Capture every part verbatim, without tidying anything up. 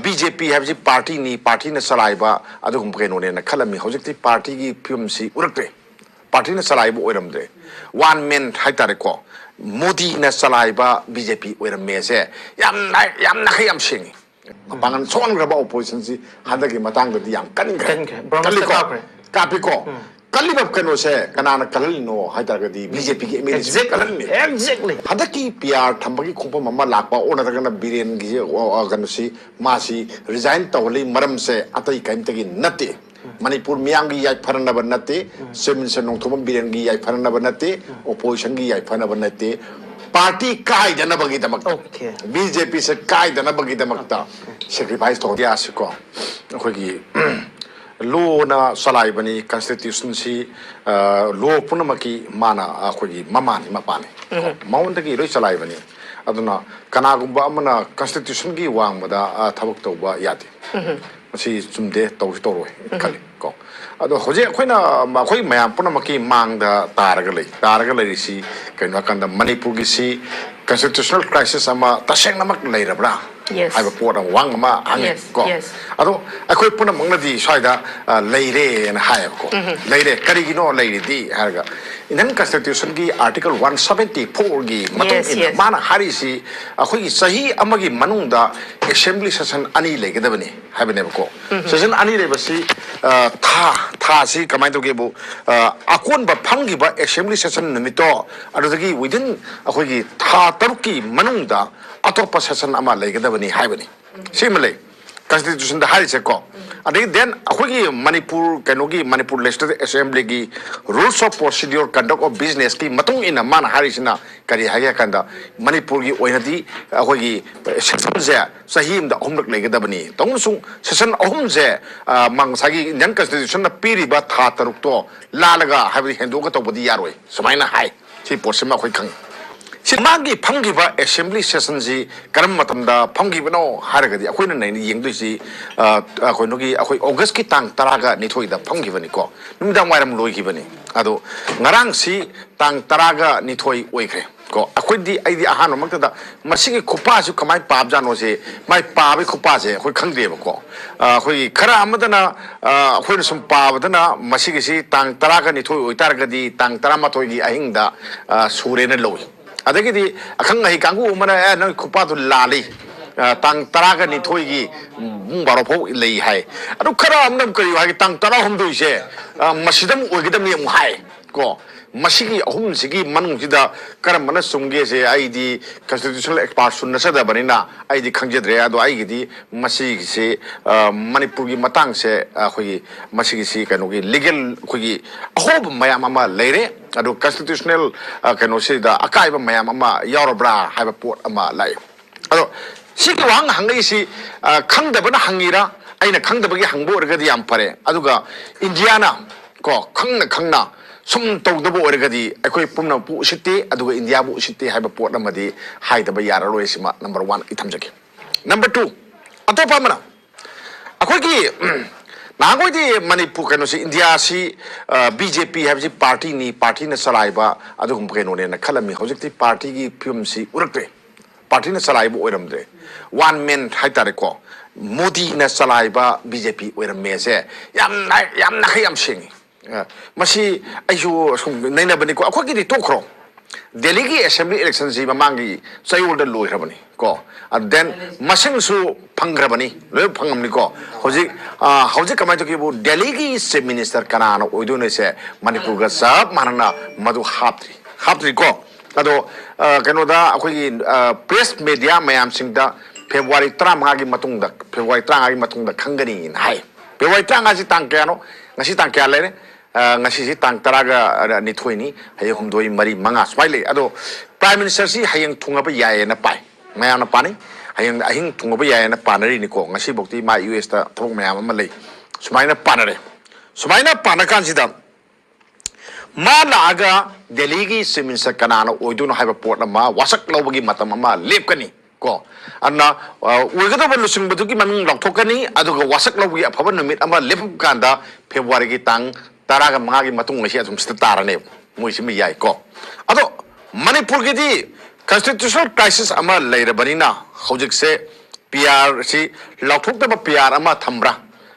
B J ꯄꯤ ꯍꯥꯏꯕꯁꯤ ꯄꯥꯔꯇꯤꯅꯤ, ꯄꯥꯔꯇꯤꯅ ꯆꯂꯥꯏꯕ ꯑꯗꯨꯒꯨꯝꯕ ꯀꯩꯅꯣꯅꯦꯅ ꯈꯜꯂꯝꯃꯤ꯫ ꯍꯧꯖꯤꯛꯇꯤ ꯄꯥꯔꯇꯤꯒꯤ ꯐꯤꯕꯝꯁꯤ ꯎꯔꯛꯇ꯭ꯔꯦ, ꯄꯥꯔꯇꯤꯅ ꯆꯂꯥꯏꯕ ꯑꯣꯏꯔꯝꯗ꯭ꯔꯦ, ꯋꯥꯟ ꯃꯦꯟ ꯍꯥꯏꯇꯥꯔꯦꯀꯣ꯫ ꯃꯣꯗꯤꯅ ꯆꯂꯥꯏꯕ ꯕꯤ ꯖꯦ ꯄꯤ ꯑꯣꯏꯔꯝꯃꯦꯁꯦ ꯌꯥꯝꯅ, ꯌꯥꯝꯅ ꯈꯩ ꯌꯥꯝ ꯁꯦꯡꯉꯤ꯫ ꯃꯄꯥꯡꯒꯜ ꯁꯣꯟꯈ꯭ꯔꯕ ꯑꯣꯄꯣꯖꯤꯁꯟꯁꯤ ꯍꯟꯗꯛꯀꯤ ꯃꯇꯥꯡꯗꯗꯤ ꯌꯥꯝ ꯀꯟꯈ꯭ꯔꯦ꯫ ꯀꯟꯈ꯭ꯔꯦ꯫ ꯕ꯭ꯔꯣꯅꯁꯇ ꯀꯜꯂꯤꯀꯣ? ꯀꯥꯞꯈ꯭ꯔꯦ꯫ ꯀꯥꯞꯄꯤꯀꯣ? ꯀꯜꯂꯤꯕ ꯀꯩꯅꯣꯁꯦ ꯀꯅꯥꯅ ꯀꯜꯍꯜꯂꯤꯅꯣ ꯍꯥꯏ ꯇꯥꯔꯒꯗꯤ ꯕꯤ ꯖꯦ ꯄꯤꯒꯤ ꯑꯦꯝ ꯑꯦꯜ ꯑꯦꯁꯤꯡꯅ Exactly. ꯀꯜꯍꯜꯂꯤꯅꯦ꯫ Exactly. ꯍꯟꯗꯛꯀꯤ ꯄꯤ ꯑꯥꯔ ꯊꯝꯕꯒꯤ ꯈꯣꯡꯐꯝ ꯑꯃ ꯂꯥꯛꯄ ꯑꯣꯔ ꯅꯠꯇ꯭ꯔꯒꯅ ꯕꯤꯔꯦꯟꯒꯤ ꯑ, ꯀꯩꯅꯣꯁꯤ, ꯃꯥꯁꯤ ꯔꯤꯖꯥꯏꯟ ꯇꯧꯍꯜꯂꯤ ꯃꯔꯝꯁꯦ ꯑꯇꯩ ꯀꯔꯤꯝꯇꯒꯤ ꯅꯠꯇꯦ꯫ ꯃꯅꯤꯄꯨꯔ ꯃꯤꯌꯥꯝꯒꯤ ꯌꯥꯏꯐꯅꯅꯕ ꯅꯠꯇꯦ, ꯆꯤꯐ ꯃꯤꯅꯤꯁꯇꯔ ꯅꯣꯡꯊꯣꯝꯕꯝ ꯕꯤꯔꯦꯟꯒꯤ ꯌꯥꯏꯐꯅꯅꯕ ꯅꯠꯇꯦ, ꯑꯣꯄꯣꯖꯤꯁꯟꯒꯤ ꯌꯥꯏꯐꯅꯕ ꯅꯠꯇꯦ, ꯄꯥꯔꯇꯤ ꯀꯥꯏꯗꯅꯕꯒꯤꯗꯃꯛꯇ, Okay. ꯕꯤ ꯖꯦ ꯄꯤꯁꯦ ꯀꯥꯏꯗꯅꯕꯒꯤꯗꯃꯛꯇ ꯁꯦꯀ꯭ꯔꯤꯐꯥꯏꯁ ꯇꯧꯍꯟꯕ ꯌꯥꯁꯤꯀꯣ꯫ ꯑꯩꯈꯣꯏꯒꯤ ꯂꯣꯅ ꯆꯂꯥꯏꯕꯅꯤ, ꯀꯟꯁꯇꯤꯇ꯭ꯌꯨꯁꯟꯁꯤ, ꯂꯣ ꯄꯨꯝꯅꯃꯛꯀꯤ ꯃꯥꯅ ꯑꯩꯈꯣꯏꯒꯤ ꯃꯃꯥꯅꯤ, ꯃꯄꯥꯅꯤ꯫ ꯃꯉꯣꯟꯗꯒꯤ ꯂꯣꯏ ꯆꯂꯥꯏꯕꯅꯤ꯫ ꯑꯗꯨꯅ ꯀꯅꯥꯒꯨꯝꯕ ꯑꯃꯅ ꯀꯟꯁꯇꯤꯇ꯭ꯌꯨꯁꯟꯒꯤ ꯋꯥꯡꯃꯗ ꯑ, ꯊꯕꯛ ꯇꯧꯕ ꯌꯥꯗꯦ꯫ ꯃꯁꯤ ꯆꯨꯝꯗꯦ, ꯇꯧꯁꯨ ꯇꯧꯔꯣꯏ ꯈꯜꯂꯤ ꯀꯣ꯫ ꯑꯗꯣ ꯍꯧꯖꯤꯛ ꯑꯩꯈꯣꯏꯅ, ꯑꯩꯈꯣꯏ ꯃꯌꯥꯝ ꯄꯨꯝꯅꯃꯛꯀꯤ ꯃꯥꯡꯗ ꯇꯥꯔꯒ ꯂꯩ꯫ ꯇꯥꯔꯒ ꯂꯩꯔꯤꯁꯤ ꯀꯩꯅꯣ ꯍꯥꯏꯀꯥꯟꯗ, ꯃꯅꯤꯄꯨꯔꯒꯤꯁꯤ ꯀꯟꯁꯇꯤꯇ꯭ꯌꯨꯁꯅꯦꯜ ꯀ꯭ꯔꯥꯏꯁꯤꯁ ꯑꯃ ꯇꯁꯦꯡꯅꯃꯛ ꯂꯩꯔꯕ꯭ꯔꯥ Yes. ꯍꯥꯏꯕ ꯄꯣꯠ ꯑꯃ ꯋꯥꯍꯪ ꯑꯃ ꯍꯪꯉꯦ Yes, ꯀꯣ꯫ yes. ꯑꯗꯣ ꯑꯩꯈꯣꯏ ꯄꯨꯝꯅꯃꯛꯅꯗꯤ ꯁ꯭ꯋꯥꯏꯗ, ꯑ, ꯂꯩꯔꯦꯅ ꯍꯥꯏꯌꯦꯕꯀꯣ꯫ ꯂꯩꯔꯦ, ꯀꯔꯤꯒꯤꯅꯣ ꯂꯩꯔꯤꯗꯤ ꯍꯥꯏꯔꯒ, ꯏꯟꯗꯤꯌꯟ ꯀꯟꯁꯇꯤꯇ꯭꯭ꯌꯨꯁꯟꯒꯤ ꯑꯥꯔꯇꯤꯀꯜ ꯋꯥꯟ ꯁꯕꯦꯟꯇꯤ ꯐꯣꯔꯒꯤ ꯃꯇꯨꯡ Yes, ꯏꯟꯅ yes. ꯃꯥꯅ ꯍꯥꯏꯔꯤꯁꯤ ꯑꯩꯈꯣꯏꯒꯤ ꯆꯍꯤ ꯑꯃꯒꯤ ꯃꯅꯨꯡꯗ ꯑꯦꯁꯦꯝꯕ꯭ꯂꯤ ꯁꯦꯁꯟ ꯑꯅꯤ ꯂꯩꯒꯗꯕꯅꯤ ꯍꯥꯏꯕꯅꯦꯕꯀꯣ꯫ ꯁꯦꯁꯟ ꯑꯅꯤ ꯂꯩꯕꯁꯤ, ꯑ, ꯊꯥ, ꯊꯥꯁꯤ ꯀꯃꯥꯏꯅ ꯇꯧꯒꯦꯕꯨ, ꯑ, ꯑꯀꯣꯟꯕ ꯐꯝꯈꯤꯕ ꯑꯦꯁꯦꯝꯕ꯭ꯂꯤ ꯁꯦꯁꯟ ꯅꯨꯃꯤꯠꯇꯣ, ꯑꯗꯨꯗꯒꯤ within ꯑꯩꯈꯣꯏꯒꯤ ꯊꯥ ꯇꯔꯨꯛꯀꯤ ꯃꯅꯨꯡꯗ ꯑꯇꯣꯞꯄ ꯁꯦꯁꯟ ꯑꯃ ꯂꯩꯒꯗꯕꯅꯤ ꯍꯥꯏꯕꯅꯤ꯫ ꯁꯤꯃ ꯂꯩ ꯀꯟꯁꯇꯤꯇ꯭ꯌꯨꯁꯟꯗ ꯍꯥꯏꯔꯤꯁꯦꯀꯣ꯫ ꯑꯗꯒꯤ then ꯑꯩꯈꯣꯏꯒꯤ ꯃꯅꯤꯄꯨꯔ, ꯀꯩꯅꯣꯒꯤ ꯃꯅꯤꯄꯨꯔ ꯂꯦꯖꯤꯁꯂꯦꯇꯤꯚ ꯑꯦꯁꯦꯝꯕ꯭ꯂꯤꯒꯤ Rules of Procedure Conduct of Businessꯀꯤ ꯃꯇꯨꯡ ꯏꯟꯅ ꯃꯥꯅ ꯍꯥꯏꯔꯤꯁꯤꯅ ꯀꯔꯤ ꯍꯥꯏꯒꯦ ꯍꯥꯏ ꯀꯥꯟꯗ, ꯃꯅꯤꯄꯨꯔꯒꯤ ꯑꯣꯏꯅꯗꯤ ꯑꯩꯈꯣꯏꯒꯤ ꯁꯦꯁꯟꯁꯦ ꯆꯍꯤ ꯑꯃꯗ ꯑꯍꯨꯝꯂꯛ ꯂꯩꯒꯗꯕꯅꯤ꯫ ꯇꯧꯅꯁꯨ ꯁꯦꯁꯟ ꯑꯍꯨꯝꯁꯦ, ꯑ, ꯃꯥ ꯉꯁꯥꯏꯒꯤ ꯏꯟꯗꯤꯌꯟ ꯀꯟꯁꯇꯤꯇ꯭ꯌꯨꯁꯟꯅ ꯄꯤꯔꯤꯕ ꯊꯥ ꯇꯔꯨꯛꯇꯣ ꯂꯥꯜꯂꯒ ꯍꯥꯏꯕꯗꯤ ꯍꯦꯟꯗꯣꯛꯑꯒ ꯇꯧꯕꯗꯤ ꯌꯥꯔꯣꯏ, ꯁꯨꯃꯥꯏꯅ ꯍꯥꯏ꯫ ꯁꯤ ꯄꯣꯠꯁꯤꯃ ꯑꯩꯈꯣꯏ ꯈꯪꯉꯤ꯫ ꯁꯤ ꯃꯥꯒꯤ ꯐꯝꯈꯤꯕ ꯑꯦꯁꯦꯝꯕ꯭ꯂꯤ ꯁꯦꯁꯟꯁꯤ ꯀꯔꯝꯕ ꯃꯇꯝꯗ ꯐꯝꯈꯤꯕꯅꯣ ꯍꯥꯏꯔꯒꯗꯤ, ꯑꯩꯈꯣꯏꯅ ꯅꯩꯅ ꯌꯦꯡꯗꯣꯏꯁꯤ, ꯑ, ꯑ, ꯀꯩꯅꯣꯒꯤ, ꯑꯩꯈꯣꯏ ꯑꯣꯒꯁꯀꯤ ꯇꯥꯡ ꯇꯔꯥꯒ ꯅꯤꯊꯣꯏꯗ ꯐꯝꯈꯤꯕꯅꯤꯀꯣ, ꯅꯨꯃꯤꯗꯥꯡ ꯋꯥꯏꯔꯝ ꯂꯣꯏꯈꯤꯕꯅꯤ꯫ ꯑꯗꯣ ꯉꯔꯥꯡꯁꯤ ꯇꯥꯡ ꯇꯔꯥꯒ ꯅꯤꯊꯣꯏ ꯑꯣꯏꯈ꯭ꯔꯦ꯫ ꯀꯣ, ꯑꯩꯈꯣꯏꯗꯤ, ꯑꯩꯗꯤ ꯑꯍꯥꯟꯕꯃꯛꯇꯗ ꯃꯁꯤꯒꯤ ꯈꯨꯄꯥꯁꯤ ꯀꯃꯥꯏꯅ ꯄꯥꯕꯖꯥꯠꯅꯣꯁꯦ, ꯃꯥꯏ ꯄꯥꯕꯒꯤ ꯈꯨꯄꯥꯁꯦ ꯑꯩꯈꯣꯏ ꯈꯪꯗꯦꯕꯀꯣ꯫ ꯑ, ꯑꯩꯈꯣꯏꯒꯤ ꯈꯔ ꯑꯃꯗꯅ, ꯑ, ꯑꯩꯈꯣꯏꯅ ꯁꯨꯝ ꯄꯥꯕꯗꯅ ꯃꯁꯤꯒꯤꯁꯤ ꯇꯥꯡ ꯇꯔꯥꯒ ꯅꯤꯊꯣꯏ ꯑꯣꯏꯇꯥꯔꯒꯗꯤ ꯇꯥꯡ ꯇꯔꯥꯃꯥꯊꯣꯏꯒꯤ ꯑꯍꯤꯡꯗ, ꯑ, ꯁꯨꯔꯦꯅ ꯂꯧꯏ꯫ ꯑꯗꯒꯤꯗꯤ ꯑꯈꯪ ꯑꯍꯩ ꯀꯥꯡꯕꯨ ꯑꯃꯅ, "ꯑꯦ, ꯅꯪ ꯈꯨꯄꯥꯗꯨ ꯂꯥꯜꯂꯤ, ꯑ, ꯇꯥꯡ ꯇꯔꯥꯒ ꯅꯤꯊꯣꯏꯒꯤ ꯄꯨꯡ ꯕꯥꯔꯣ ꯐꯥꯎ ꯂꯩ" ꯍꯥꯏ꯫ ꯑꯗꯨ ꯈꯔ ꯑꯃꯅ ꯑꯃꯨꯛ ꯀꯔꯤ ꯍꯥꯏꯒꯦ, "ꯇꯥꯡ ꯇꯔꯥꯍꯨꯝꯗꯣꯏꯁꯦ, ꯑ, ꯃꯁꯤꯗ ꯑꯃꯨꯛ ꯑꯣꯏꯒꯗꯕꯅꯤ" ꯑꯃꯨꯛ ꯍꯥꯏ꯫ ꯀꯣ, ꯃꯁꯤꯒꯤ ꯑꯍꯨꯝꯁꯤꯒꯤ ꯃꯅꯨꯡꯁꯤꯗ ꯀꯔꯝꯕꯅ ꯆꯨꯝꯒꯦꯁꯦ ꯑꯩꯗꯤ constitutional expert ꯁꯨ ꯅꯠꯆꯗꯕꯅꯤꯅ ꯑꯩꯗꯤ ꯈꯪꯖꯗ꯭ꯔꯦ꯫ ꯑꯗꯣ ꯑꯩꯒꯤꯗꯤ ꯃꯁꯤꯒꯤꯁꯤ, ꯑ, ꯃꯅꯤꯄꯨꯔꯒꯤ ꯃꯇꯥꯡꯁꯦ, ꯑ, ꯑꯩꯈꯣꯏꯒꯤ ꯃꯁꯤꯒꯤꯁꯤ ꯀꯩꯅꯣꯒꯤ legal, ꯑꯩꯈꯣꯏꯒꯤ ꯑꯍꯣꯕ ꯃꯌꯥꯝ ꯑꯃ ꯂꯩꯔꯦ꯫ ꯑꯗꯣ constitutional, ꯑ, ꯀꯩꯅꯣꯁꯤꯗ ꯑꯀꯥꯏꯕ ꯃꯌꯥꯝ ꯑꯃ ꯌꯥꯎꯔꯕ꯭ꯔꯥ ꯍꯥꯏꯕ ꯄꯣꯠ ꯑꯃ ꯂꯥꯛꯏ꯫ ꯑꯗꯣ ꯁꯤꯒꯤ ꯋꯥꯍꯪ ꯍꯪꯉꯛꯏꯁꯤ, ꯑ, ꯈꯪꯗꯕꯅ ꯍꯪꯉꯤꯔꯥ? ꯑꯩꯅ ꯈꯪꯗꯕꯒꯤ ꯍꯪꯕ ꯑꯣꯏꯔꯒꯗꯤ ꯌꯥꯝ ꯐꯔꯦ꯫ ꯑꯗꯨꯒ ꯏꯟꯗꯤꯌꯥꯅ, ꯀꯣ, ꯈꯪꯅ ꯈꯪꯅ ꯁꯨꯝ ꯇꯧꯗꯕ ꯑꯣꯏꯔꯒꯗꯤ ꯑꯩꯈꯣꯏ ꯄꯨꯝꯅꯃꯛꯄꯨ ꯎꯁꯤꯠꯇꯦ, ꯑꯗꯨꯒ ꯏꯟꯗꯤꯌꯥꯕꯨ ꯎꯁꯤꯠꯇꯦ ꯍꯥꯏꯕ ꯄꯣꯠ ꯑꯃꯗꯤ ꯍꯥꯏꯗꯕ ꯌꯥꯔꯔꯣꯏ꯫ ꯁꯤꯃ number one ꯑꯩ ꯊꯝꯖꯒꯦ꯫ Number two, ꯑꯇꯣꯞꯄ ꯑꯃꯅ, ꯑꯩꯈꯣꯏꯒꯤ, ꯎꯝ, ꯅꯍꯥꯟꯈꯣꯏꯗꯤ ꯃꯅꯤꯄꯨꯔ, ꯀꯩꯅꯣꯁꯤ, ꯏꯟꯗꯤꯌꯥꯁꯤ, ꯑ, ꯕꯤ ꯖꯦ ꯄꯤ ꯍꯥꯏꯕꯁꯤ party ꯅꯤ, party ꯅ ꯆꯂꯥꯏꯕ ꯑꯗꯨꯒꯨꯝꯕ ꯀꯩꯅꯣꯅꯦꯅ ꯈꯜꯂꯝꯃꯤ꯫ ꯍꯧꯖꯤꯛꯇꯤ party ꯒꯤ ꯐꯤꯕꯝꯁꯤ ꯎꯔꯛꯇ꯭ꯔꯦ꯫ Party ꯅ ꯆꯂꯥꯏꯕ ꯑꯣꯏꯔꯝꯗ꯭ꯔꯦ꯫ One man ꯍꯥꯏꯇꯥꯔꯦꯀꯣ, ꯃꯣꯗꯤꯅ ꯆꯂꯥꯏꯕ ꯕꯤ ꯖꯦ ꯄꯤ ꯑꯣꯏꯔꯝꯃꯦꯁꯦ ꯌꯥꯝ ꯅꯥꯏ-, ꯌꯥꯝ ꯅꯥꯈꯩ ꯌꯥꯝ ꯁꯦꯡꯉꯤ꯫ ꯑ, ꯃꯁꯤ ꯑꯩꯁꯨ ꯁꯨꯝ ꯅꯩꯅꯕꯅꯤꯀꯣ꯫ ꯑꯩꯈꯣꯏꯒꯤꯗꯤ ꯇꯣꯛꯈ꯭ꯔꯣ, ꯗꯦꯜꯂꯤꯒꯤ assembly election ꯁꯤ ꯃꯃꯥꯡꯒꯤ ꯆꯌꯣꯜꯗ ꯂꯣꯏꯈ꯭ꯔꯕꯅꯤ ꯀꯣ꯫ ꯑ, then ꯃꯁꯤꯡꯁꯨ ꯐꯪꯈ꯭ꯔꯕꯅꯤ, ꯂꯣꯏ ꯐꯪꯉꯝꯅꯤꯀꯣ꯫ ꯍꯧꯖꯤꯛ, ꯑ, ꯍꯧꯖꯤꯛ ꯀꯃꯥꯏꯅ ꯇꯧꯒꯦꯕꯨ, ꯗꯦꯜꯂꯤꯒꯤ chief minister ꯀꯅꯥꯅ ꯑꯣꯏꯗꯣꯏꯅꯣꯁꯦ ꯃꯅꯤꯄꯨꯔꯒ ꯆꯞ ꯃꯥꯟꯅꯅ ꯃꯗꯨ ꯍꯥꯞꯇ꯭ꯔꯤ, ꯍꯥꯞꯇ꯭ꯔꯤꯀꯣ꯫ ꯑꯗꯣ, ꯑ, ꯀꯩꯅꯣꯗ ꯑꯩꯈꯣꯏꯒꯤ, ꯑ, press media ꯃꯌꯥꯝꯁꯤꯡꯗ ꯐꯦꯕ꯭ꯔꯨꯋꯥꯔꯤ ꯇꯔꯥꯃꯉꯥꯒꯤ ꯃꯇꯨꯡꯗ, ꯐꯦꯕ꯭ꯔꯨꯋꯥꯔꯤ ꯇꯔꯥꯃꯉꯥꯒꯤ ꯃꯇꯨꯡꯗ ꯈꯪꯒꯅꯤꯅ ꯍꯥꯏ꯫ ꯐꯦꯕ꯭ꯔꯨꯋꯥꯔꯤ ꯇꯔꯥꯃꯉꯥꯁꯤ ꯇꯥꯡ ꯀꯌꯥꯅꯣ? ꯉꯁꯤ ꯇꯥꯡ ꯀꯌꯥ ꯂꯩꯔꯦ? ꯑ, ꯉꯁꯤꯁꯤ ꯇꯥꯡ ꯇꯔꯥꯒ ꯅꯤꯊꯣꯏꯅꯤ, ꯍꯌꯦꯡ ꯍꯨꯝꯗꯣꯏ, ꯃꯔꯤ, ꯃꯉꯥ ꯁꯨꯃꯥꯏꯅ ꯂꯩ꯫ ꯑꯗꯣ prime minister ꯁꯤ ꯍꯌꯦꯡ ꯊꯨꯡꯉꯕ ꯌꯥꯏꯌꯦꯅ ꯄꯥꯏ, ꯃꯌꯥꯝꯅ ꯄꯥꯅꯩ꯫ ꯍꯌꯦꯡ ꯑꯍꯤꯡ ꯊꯨꯡꯉꯕ ꯌꯥꯏꯌꯦꯅ ꯄꯥꯅꯔꯤꯅꯤꯀꯣ꯫ ꯉꯁꯤꯐꯥꯎꯗꯤ ꯃꯥ ꯌꯨ ꯑꯦꯁꯇ ꯊꯕꯛ ꯃꯌꯥꯝ ꯑꯃ ꯂꯩ, ꯁꯨꯃꯥꯏꯅ ꯄꯥꯅꯔꯦ꯫ ꯁꯨꯃꯥꯏꯅ ꯄꯥꯅ ꯀꯥꯟꯁꯤꯗ ꯃꯥ ꯂꯥꯛꯑꯒ ꯗꯦꯜꯂꯤꯒꯤ chief minister ꯀꯅꯥꯅ ꯑꯣꯏꯗꯣꯏꯅꯣ ꯍꯥꯏꯕ ꯄꯣꯠ ꯑꯃ ꯋꯥꯁꯛ ꯂꯧꯕꯒꯤ ꯃꯇꯝ ꯑꯃ ꯂꯦꯞꯀꯅꯤ ꯀꯣ꯫ ꯑꯗꯨꯅ, ꯑ, ꯑꯣꯏꯒꯗꯧꯕ ꯂꯨꯆꯤꯡꯕꯗꯨꯒꯤ ꯃꯃꯤꯡ ꯂꯥꯎꯊꯣꯛꯀꯅꯤ, ꯑꯗꯨꯒ ꯋꯥꯁꯛ ꯂꯧꯕꯒꯤ ꯑꯐꯕ ꯅꯨꯃꯤꯠ ꯑꯃ ꯂꯦꯞꯄ ꯀꯥꯟꯗ ꯐꯦꯕ꯭ꯔꯨꯋꯥꯔꯤꯒꯤ ꯇꯥꯡ ꯇꯔꯥꯒ ꯃꯉꯥꯒꯤ ꯃꯇꯨꯡ ꯑꯁꯤ ꯑꯗꯨꯝ ꯁꯤꯗ ꯇꯥꯔꯅꯦꯕ꯫ ꯃꯣꯏꯁꯤꯃ ꯌꯥꯏꯀꯣ꯫ ꯑꯗꯣ ꯃꯅꯤꯄꯨꯔꯒꯤꯗꯤ constitutional crisis ꯑꯃ ꯂꯩꯔꯕꯅꯤꯅ ꯍꯧꯖꯤꯛꯁꯦ P R C ꯂꯥꯎꯊꯣꯛꯇꯕ P R ꯑꯃ ꯊꯝꯕ꯭ꯔꯥ?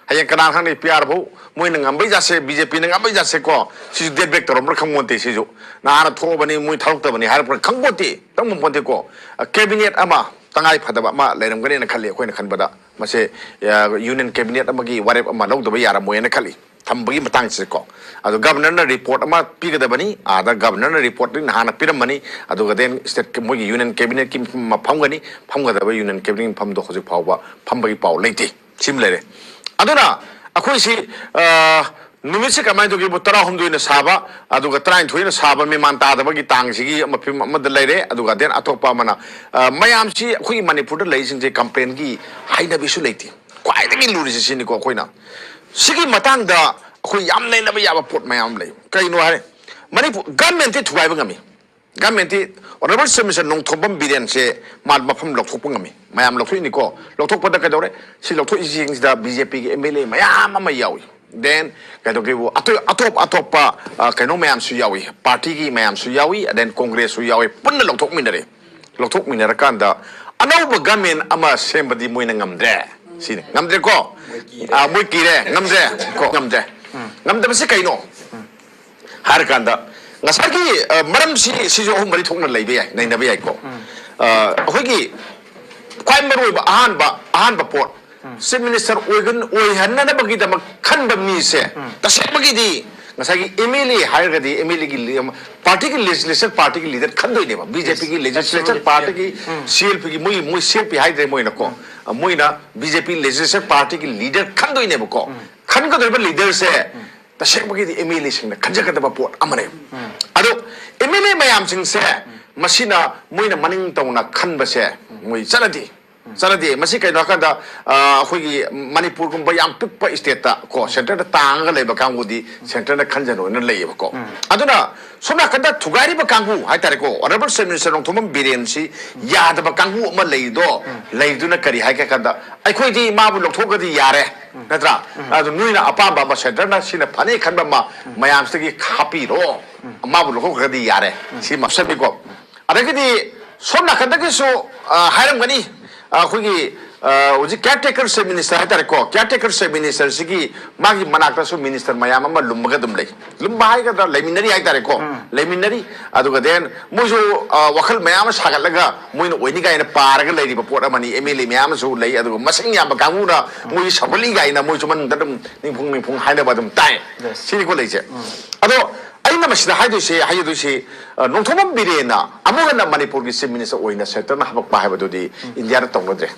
ꯍꯌꯦꯡ ꯀꯅꯥ ꯈꯪꯅꯤ, ꯄꯤ ꯑꯥꯔ ꯐꯥꯎ ꯃꯣꯏꯅ ꯉꯝꯕꯩ ꯖꯥꯠꯁꯦ, ꯕꯤ ꯖꯦ ꯄꯤꯅ ꯉꯝꯕꯩ ꯖꯥꯠꯁꯦꯀꯣ, ꯁꯤꯁꯨ date back ꯇꯧꯔꯝꯕ꯭ꯔꯥ ꯈꯪꯄꯣꯟꯇꯦ꯫ ꯁꯤꯁꯨ ꯅꯍꯥꯟꯅ ꯊꯣꯛꯑꯕꯅꯤ, ꯃꯣꯏ ꯊꯥꯗꯣꯛꯇꯕꯅꯤ ꯍꯥꯏꯔꯛꯄ꯭ꯔꯥ ꯈꯪꯄꯣꯟꯇꯦ, ꯈꯪꯄꯣꯟꯇꯦꯀꯣ꯫ ꯑ, cabinet ꯑꯃ ꯇꯉꯥꯏ ꯐꯗꯕ ꯑꯃ ꯂꯩꯔꯝꯒꯅꯦꯅ ꯈꯜꯂꯤ꯫ ꯑꯩꯈꯣꯏꯅ ꯈꯟꯕꯗ ꯃꯁꯦ, ꯑ, union cabinet ꯑꯃꯒꯤ ꯋꯥꯔꯦꯞ ꯑꯃ ꯂꯧꯗꯕ ꯌꯥꯔꯝꯃꯣꯏꯅ ꯈꯜꯂꯤ꯫ ꯊꯝꯕꯒꯤ ꯃꯇꯥꯡꯁꯤꯀꯣ꯫ ꯑꯗꯣ governorꯅ report ꯑꯃ ꯄꯤꯒꯗꯕꯅꯤ, ꯑꯥꯗ governorꯅ reportꯇꯤ ꯅꯍꯥꯟꯅ ꯄꯤꯔꯝꯃꯅꯤ꯫ ꯑꯗꯨꯒ then state ꯃꯣꯏꯒꯤ union cabinetꯀꯤ ꯃꯐꯝ ꯑꯃ ꯐꯝꯒꯅꯤ, ꯐꯝꯒꯗꯕ union cabinetꯀꯤ ꯃꯐꯝꯗꯣ ꯍꯧꯖꯤꯛ ꯐꯥꯎꯕ ꯐꯝꯕꯒꯤ ꯄꯥꯎ ꯂꯩꯇꯦ꯫ ꯁꯤꯃ ꯂꯩꯔꯦ꯫ ꯑꯗꯨꯅ ꯑꯩꯈꯣꯏꯁꯤ, ꯑ, ꯅꯨꯃꯤꯠꯁꯦ ꯀꯃꯥꯏꯅ ꯇꯧꯒꯦꯕꯨ, ꯇꯔꯥꯍꯨꯝꯗꯣꯏꯅ ꯁꯥꯕ, ꯑꯗꯨꯒ ꯇꯔꯥꯅꯤꯊꯣꯏꯅ ꯁꯥꯕ, ꯃꯦꯃꯥꯟ ꯇꯥꯗꯕꯒꯤ ꯇꯥꯡꯁꯤꯒꯤ ꯑꯃ ꯐꯤꯕꯝ ꯑꯃꯗ ꯂꯩꯔꯦ꯫ ꯑꯗꯨꯒ then ꯑꯇꯣꯞꯄ ꯑꯃꯅ, ꯑ, ꯃꯌꯥꯝꯁꯤ ꯑꯩꯈꯣꯏꯒꯤ ꯃꯅꯤꯄꯨꯔꯗ ꯂꯩꯔꯤꯁꯤꯡꯁꯦ complainꯒꯤ ꯍꯩꯅꯕꯤꯁꯨ ꯂꯩꯇꯦ꯫ ꯈ꯭ꯋꯥꯏꯗꯒꯤ ꯂꯨꯔꯤꯁꯦ ꯁꯤꯅꯤꯀꯣ꯫ ꯑꯩꯈꯣꯏꯅ ꯁꯤꯒꯤ ꯃꯇꯥꯡꯗ ꯑꯩꯈꯣꯏ ꯌꯥꯝ ꯅꯩꯅꯕ ꯌꯥꯕ ꯄꯣꯠ ꯃꯌꯥꯝ ꯑꯃ ꯂꯩ꯫ ꯀꯩꯅꯣ ꯍꯥꯏꯔꯦ, ꯃꯅꯤꯄꯨꯔ governmentꯇꯤ ꯊꯨꯒꯥꯏꯕ ꯉꯝꯃꯤ, governmentꯇꯤ꯫ Honourable Chief Minister ꯅꯣꯡꯊꯣꯝꯕꯝ ꯕꯤꯔꯦꯟꯁꯦ ꯃꯥ ꯃꯐꯝ ꯂꯧꯊꯣꯛꯄ ꯉꯝꯃꯤ꯫ ꯃꯌꯥꯝ ꯂꯧꯊꯣꯛꯏꯅꯤꯀꯣ꯫ ꯂꯧꯊꯣꯛꯄꯗ ꯀꯩꯗꯧꯔꯦ? ꯁꯤ ꯂꯧꯊꯣꯛꯏꯁꯤꯡꯁꯤꯗ BJPꯒꯤ MLA ꯃꯌꯥꯝ ꯑꯃ ꯌꯥꯎꯏ, then ꯀꯩꯗꯧꯒꯦꯕꯨ, ꯑꯇꯣꯞ ꯑꯇꯣꯞ ꯑꯇꯣꯞꯄ, ꯑ, ꯀꯩꯅꯣ ꯃꯌꯥꯝꯁꯨ ꯌꯥꯎꯏ, partyꯒꯤ ꯃꯌꯥꯝꯁꯨ ꯌꯥꯎꯏ, then Congressꯁꯨ ꯌꯥꯎꯏ, ꯄꯨꯟꯅ ꯂꯧꯊꯣꯛꯃꯤꯟꯅꯔꯦ꯫ ꯂꯧꯊꯣꯛꯃꯤꯟꯅꯔꯀꯥꯟꯗ ꯑꯅꯧꯕ government ꯑꯃ ꯁꯦꯝꯕꯗꯤ ꯃꯣꯏꯅ ꯉꯝꯗ꯭ꯔꯦ꯫ ꯁꯤꯅꯤ, ꯉꯝꯗ꯭ꯔꯦꯀꯣ? ꯑꯥ, ꯃꯣꯏ ꯀꯤꯔꯦ, ꯉꯝꯗ꯭ꯔꯦ ꯀꯣ, ꯉꯝꯗ꯭ꯔꯦ꯫ ꯉꯝꯗꯕꯁꯤ ꯀꯩꯅꯣ ꯍꯥꯏꯔꯀꯥꯟꯗ, ꯉꯁꯥꯏꯒꯤ, ꯑ, ꯃꯔꯝꯁꯤ, ꯁꯤꯁꯨ ꯑꯍꯨꯝ ꯃꯔꯤ ꯊꯣꯛꯅ ꯂꯩꯕ ꯌꯥꯏ, ꯅꯩꯅꯕ ꯌꯥꯏꯀꯣ꯫ ꯑ, ꯑꯩꯈꯣꯏꯒꯤ ꯈ꯭ꯋꯥꯏ ꯃꯔꯨꯑꯣꯏꯕ ꯑꯍꯥꯟꯕ, ꯑꯍꯥꯟꯕ ꯄꯣꯠ, Chief Minister ꯑꯣꯏꯒꯟ-, ꯑꯣꯏꯍꯟꯅꯅꯕꯒꯤꯗꯃꯛ ꯈꯟꯕ ꯃꯤꯁꯦ ꯇꯁꯦꯡꯕꯒꯤꯗꯤ ꯉꯁꯥꯏꯒꯤ MLA ꯍꯥꯏꯔꯒꯗꯤ MLAꯒꯤ ꯂꯤ-, partyꯒꯤ legislature partyꯒꯤ leader ꯈꯟꯗꯣꯏꯅꯦꯕ꯫ BJPꯒꯤ legislature partyꯒꯤ, CLPꯒꯤ, ꯃꯣꯏ, ꯃꯣꯏ CLP ꯍꯥꯏꯗ꯭ꯔꯦ ꯃꯣꯏꯅꯀꯣ꯫ ꯃꯣꯏꯅ BJP legislature partyꯒꯤ leader ꯈꯟꯗꯣꯏꯅꯦꯕꯀꯣ꯫ ꯈꯟꯒꯗꯧꯔꯤꯕ leaderꯁꯦ ꯇꯁꯦꯡꯕꯒꯤꯗꯤ MLAꯁꯤꯡꯅ ꯈꯟꯖꯒꯗꯕ ꯄꯣꯠ ꯑꯃꯅꯦ꯫ ꯑꯗꯣ MLA ꯃꯌꯥꯝꯁꯤꯡꯁꯦ ꯃꯁꯤꯅ ꯃꯣꯏꯅ ꯃꯅꯤꯡ ꯇꯧꯅ ꯈꯟꯕꯁꯦ ꯃꯣꯏ ꯆꯠꯅꯗꯦ꯫ ꯆꯠꯅꯗꯦ꯫ ꯃꯁꯤ ꯀꯩꯅꯣ ꯍꯥꯏꯀꯥꯟꯗ, ꯑ, ꯑꯩꯈꯣꯏꯒꯤ ꯃꯅꯤꯄꯨꯔꯒꯨꯝꯕ ꯌꯥꯝ ꯄꯤꯛꯄ stateꯇ ꯀꯣ, centreꯗ ꯇꯥꯡꯉꯒ ꯂꯩꯕ ꯀꯥꯡꯕꯨꯗꯤ centreꯅ ꯈꯟꯖꯅꯣꯅ ꯂꯩꯌꯦꯕꯀꯣ꯫ ꯑꯗꯨꯅ ꯁꯣꯝ ꯅꯥꯀꯟꯗ ꯊꯨꯒꯥꯏꯔꯤꯕ ꯀꯥꯡꯕꯨ ꯍꯥꯏꯇꯥꯔꯦꯀꯣ, Honourable Chief Minister ꯅꯣꯡꯊꯣꯝꯕꯝ ꯕꯤꯔꯦꯟꯁꯤ ꯌꯥꯗꯕ ꯀꯥꯡꯕꯨ ꯑꯃ ꯂꯩꯔꯤꯗꯣ, ꯂꯩꯗꯨꯅ ꯀꯔꯤ ꯍꯥꯏꯒꯦ ꯍꯥꯏ ꯀꯥꯟꯗ, ꯑꯩꯈꯣꯏꯗꯤ ꯃꯥꯕꯨ ꯂꯧꯊꯣꯛꯑꯒꯗꯤ ꯌꯥꯔꯦ, ꯅꯠꯇ꯭ꯔꯥ? ꯑꯗꯨ ꯅꯣꯏꯅ ꯑꯄꯥꯝꯕ ꯑꯃ, centreꯅ ꯁꯤꯅ ꯐꯅꯤ ꯈꯟꯕ ꯑꯃ ꯃꯌꯥꯝꯁꯤꯗꯒꯤ ꯍꯥꯞꯄꯤꯔꯣ꯫ ꯃꯥꯕꯨ ꯂꯧꯊꯣꯛꯈ꯭ꯔꯒꯗꯤ ꯌꯥꯔꯦ꯫ ꯁꯤ ꯃꯞꯁꯟꯅꯤꯀꯣ꯫ ꯑꯗꯒꯤꯗꯤ ꯁꯣꯝ ꯅꯥꯀꯟꯗꯒꯤꯁꯨ, ꯑ, ꯍꯥꯏꯔꯝꯒꯅꯤ, ꯑ, ꯑꯩꯈꯣꯏꯒꯤ, ꯑ, ꯍꯧꯖꯤꯛ caretaker chief minister ꯍꯥꯏꯇꯥꯔꯦꯀꯣ, caretaker chief ministerꯁꯤꯒꯤ ꯃꯥꯒꯤ ꯃꯅꯥꯛꯇꯁꯨ minister ꯃꯌꯥꯝ ꯑꯃ ꯂꯨꯝꯃꯒ ꯑꯗꯨꯝ ꯂꯩ꯫ ꯂꯨꯝꯕ ꯍꯥꯏꯒꯗ꯭ꯔꯥ, ꯂꯩꯃꯤꯟꯅꯔꯤ ꯍꯥꯏꯇꯥꯔꯦꯀꯣ꯫ ꯂꯩꯃꯤꯟꯅꯔꯤ꯫ ꯑꯗꯨꯒ then ꯃꯣꯏꯁꯨ, ꯑ, ꯋꯥꯈꯜ ꯃꯌꯥꯝ ꯑꯃ ꯁꯥꯒꯠꯂꯒ ꯃꯣꯏꯅ ꯑꯣꯏꯅꯤ ꯀꯥꯏꯅ ꯄꯥꯔꯒ ꯂꯩꯔꯤꯕ ꯄꯣꯠ ꯑꯃꯅꯤ꯫ MLA ꯃꯌꯥꯝ ꯑꯃꯁꯨ ꯂꯩ, ꯑꯗꯨꯒ ꯃꯁꯤꯡ ꯌꯥꯝꯕ ꯀꯥꯡꯕꯨꯅ ꯃꯣꯏ ꯁꯧꯒꯠꯂꯤ ꯀꯥꯏꯅ ꯃꯣꯏꯁꯨ ꯃꯅꯨꯡꯗ ꯑꯗꯨꯝ ꯅꯤꯡꯐꯨꯡ ꯅꯤꯡꯐꯨꯡ ꯍꯥꯏꯅꯕ ꯑꯗꯨꯝ ꯇꯥꯏ꯫ ꯁꯤꯅꯤꯀꯣ ꯂꯩꯁꯦ꯫ ꯑꯗꯣ ꯑꯩꯅ ꯃꯁꯤꯗ ꯍꯥꯏꯗꯣꯏꯁꯦ, ꯍꯥꯏꯖꯗꯣꯏꯁꯦ, ꯑ, ꯅꯣꯡꯊꯣꯝꯕꯝ ꯕꯤꯔꯦꯟꯅ ꯑꯃꯨꯛ ꯍꯟꯅ ꯃꯅꯤꯄꯨꯔꯒꯤ chief minister ꯑꯣꯏꯅ centreꯅ ꯍꯥꯄꯛꯄ ꯍꯥꯏꯕꯗꯨꯗꯤ ꯏꯟꯗꯤꯌꯥꯗ ꯇꯧꯅꯗ꯭ꯔꯦ꯫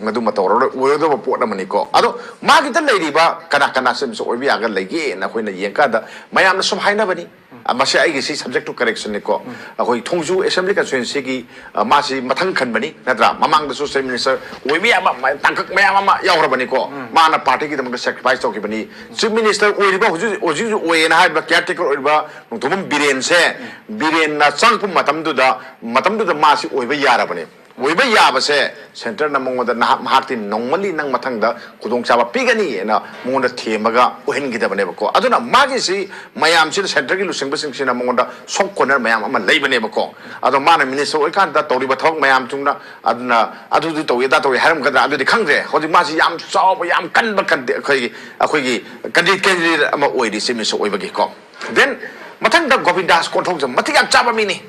ꯃꯗꯨꯃ ꯇꯧꯔꯔꯣꯏ, ꯑꯣꯏꯔꯣꯏꯗꯕ ꯄꯣꯠ ꯑꯃꯅꯤꯀꯣ꯫ ꯑꯗꯣ ꯃꯥꯒꯤꯗ ꯂꯩꯔꯤꯕ ꯀꯅꯥ ꯀꯅꯥ chief minister ꯑꯣꯏꯕ ꯌꯥꯒ ꯂꯩꯒꯦꯅ ꯑꯩꯈꯣꯏꯅ ꯌꯦꯡꯀꯥꯟꯗ ꯃꯌꯥꯝꯅ ꯁꯨꯝ ꯍꯥꯏꯅꯕꯅꯤ꯫ ꯑ, ꯃꯁꯤ ꯑꯩꯒꯤ ꯁꯤ subject to correctionꯅꯤꯀꯣ꯫ ꯑꯩꯈꯣꯏ ꯊꯣꯡꯖꯨ assembly constituencyꯒꯤ, ꯑ, ꯃꯥꯁꯤ ꯃꯊꯪ ꯈꯟꯕꯅꯤ ꯅꯠꯇ꯭ꯔꯥ? ꯃꯃꯥꯡꯗꯁꯨ chief minister ꯑꯣꯏꯕ ꯌꯥꯕ ꯃ-, ꯇꯥꯡꯀꯛ ꯃꯌꯥꯝ ꯑꯃ ꯌꯥꯎꯔꯕꯅꯤꯀꯣ꯫ ꯃꯥꯅ partyꯒꯤꯗꯃꯛꯇ sacrifice ꯇꯧꯈꯤꯕꯅꯤ꯫ Chief minister ꯑꯣꯏꯔꯤꯕ ꯍꯧꯖꯤꯛ, ꯍꯧꯖꯤꯛ ꯍꯧꯖꯤꯛ ꯑꯣꯏꯌꯦꯅ ꯍꯥꯏꯔꯤꯕ caretaker ꯑꯣꯏꯔꯤꯕ ꯅꯣꯡꯊꯣꯝꯕꯝ ꯕꯤꯔꯦꯟꯁꯦ, ꯕꯤꯔꯦꯟꯅ ꯆꯪꯉꯛꯄ ꯃꯇꯝꯗꯨꯗ, ꯃꯇꯝꯗꯨꯗ ꯃꯥꯁꯤ ꯑꯣꯏꯕ ꯌꯥꯔꯕꯅꯤ꯫ ꯑꯣꯏꯕ ꯌꯥꯕꯁꯦ centreꯅ ꯃꯉꯣꯟꯗ ꯅꯍꯥꯛ, ꯃꯍꯥꯛꯇꯤ ꯅꯣꯡꯃꯜꯂꯤ, ꯅꯪ ꯃꯊꯪꯗ ꯈꯨꯗꯣꯡꯆꯥꯕ ꯄꯤꯒꯅꯤꯅ ꯃꯉꯣꯟꯗ ꯊꯦꯝꯃꯒ ꯑꯣꯏꯍꯟꯈꯤꯗꯕꯅꯦꯕꯀꯣ꯫ ꯑꯗꯨꯅ ꯃꯥꯒꯤꯁꯤ ꯃꯌꯥꯝꯁꯤꯅ centreꯒꯤ ꯂꯨꯆꯤꯡꯕꯁꯤꯡꯁꯤꯅ ꯃꯉꯣꯟꯗ soft corner ꯃꯌꯥꯝ ꯑꯃ ꯂꯩꯕꯅꯦꯕꯀꯣ꯫ ꯑꯗꯣ ꯃꯥꯅ minister ꯑꯣꯏꯀꯥꯟꯗ ꯇꯧꯔꯤꯕ ꯊꯕꯛ ꯃꯌꯥꯝꯁꯤꯡꯅ ꯑꯗꯨꯅ ꯑꯗꯨꯗꯤ ꯇꯧꯏ ꯑꯗꯥ ꯇꯧꯏ ꯍꯥꯏꯔꯝꯒꯗ꯭ꯔꯥ ꯑꯗꯨꯗꯤ ꯈꯪꯗ꯭ꯔꯦ꯫ ꯍꯧꯖꯤꯛ ꯃꯥꯁꯤ ꯌꯥꯝ ꯆꯥꯎꯕ, ꯌꯥꯝ ꯀꯟꯕ candidate, ꯑꯩꯈꯣꯏꯒꯤ, ꯑꯩꯈꯣꯏꯒꯤ candidate, candidate ꯑꯃ ꯑꯣꯏꯔꯤ chief minister ꯑꯣꯏꯕꯒꯤꯀꯣ꯫ Then ꯃꯊꯪꯗ ꯒꯣꯕꯤꯟꯗꯥꯁ ꯀꯣꯟꯊꯧꯖꯝ ꯃꯇꯤꯛ ꯌꯥꯝ ꯆꯥꯕ ꯃꯤꯅꯤ꯫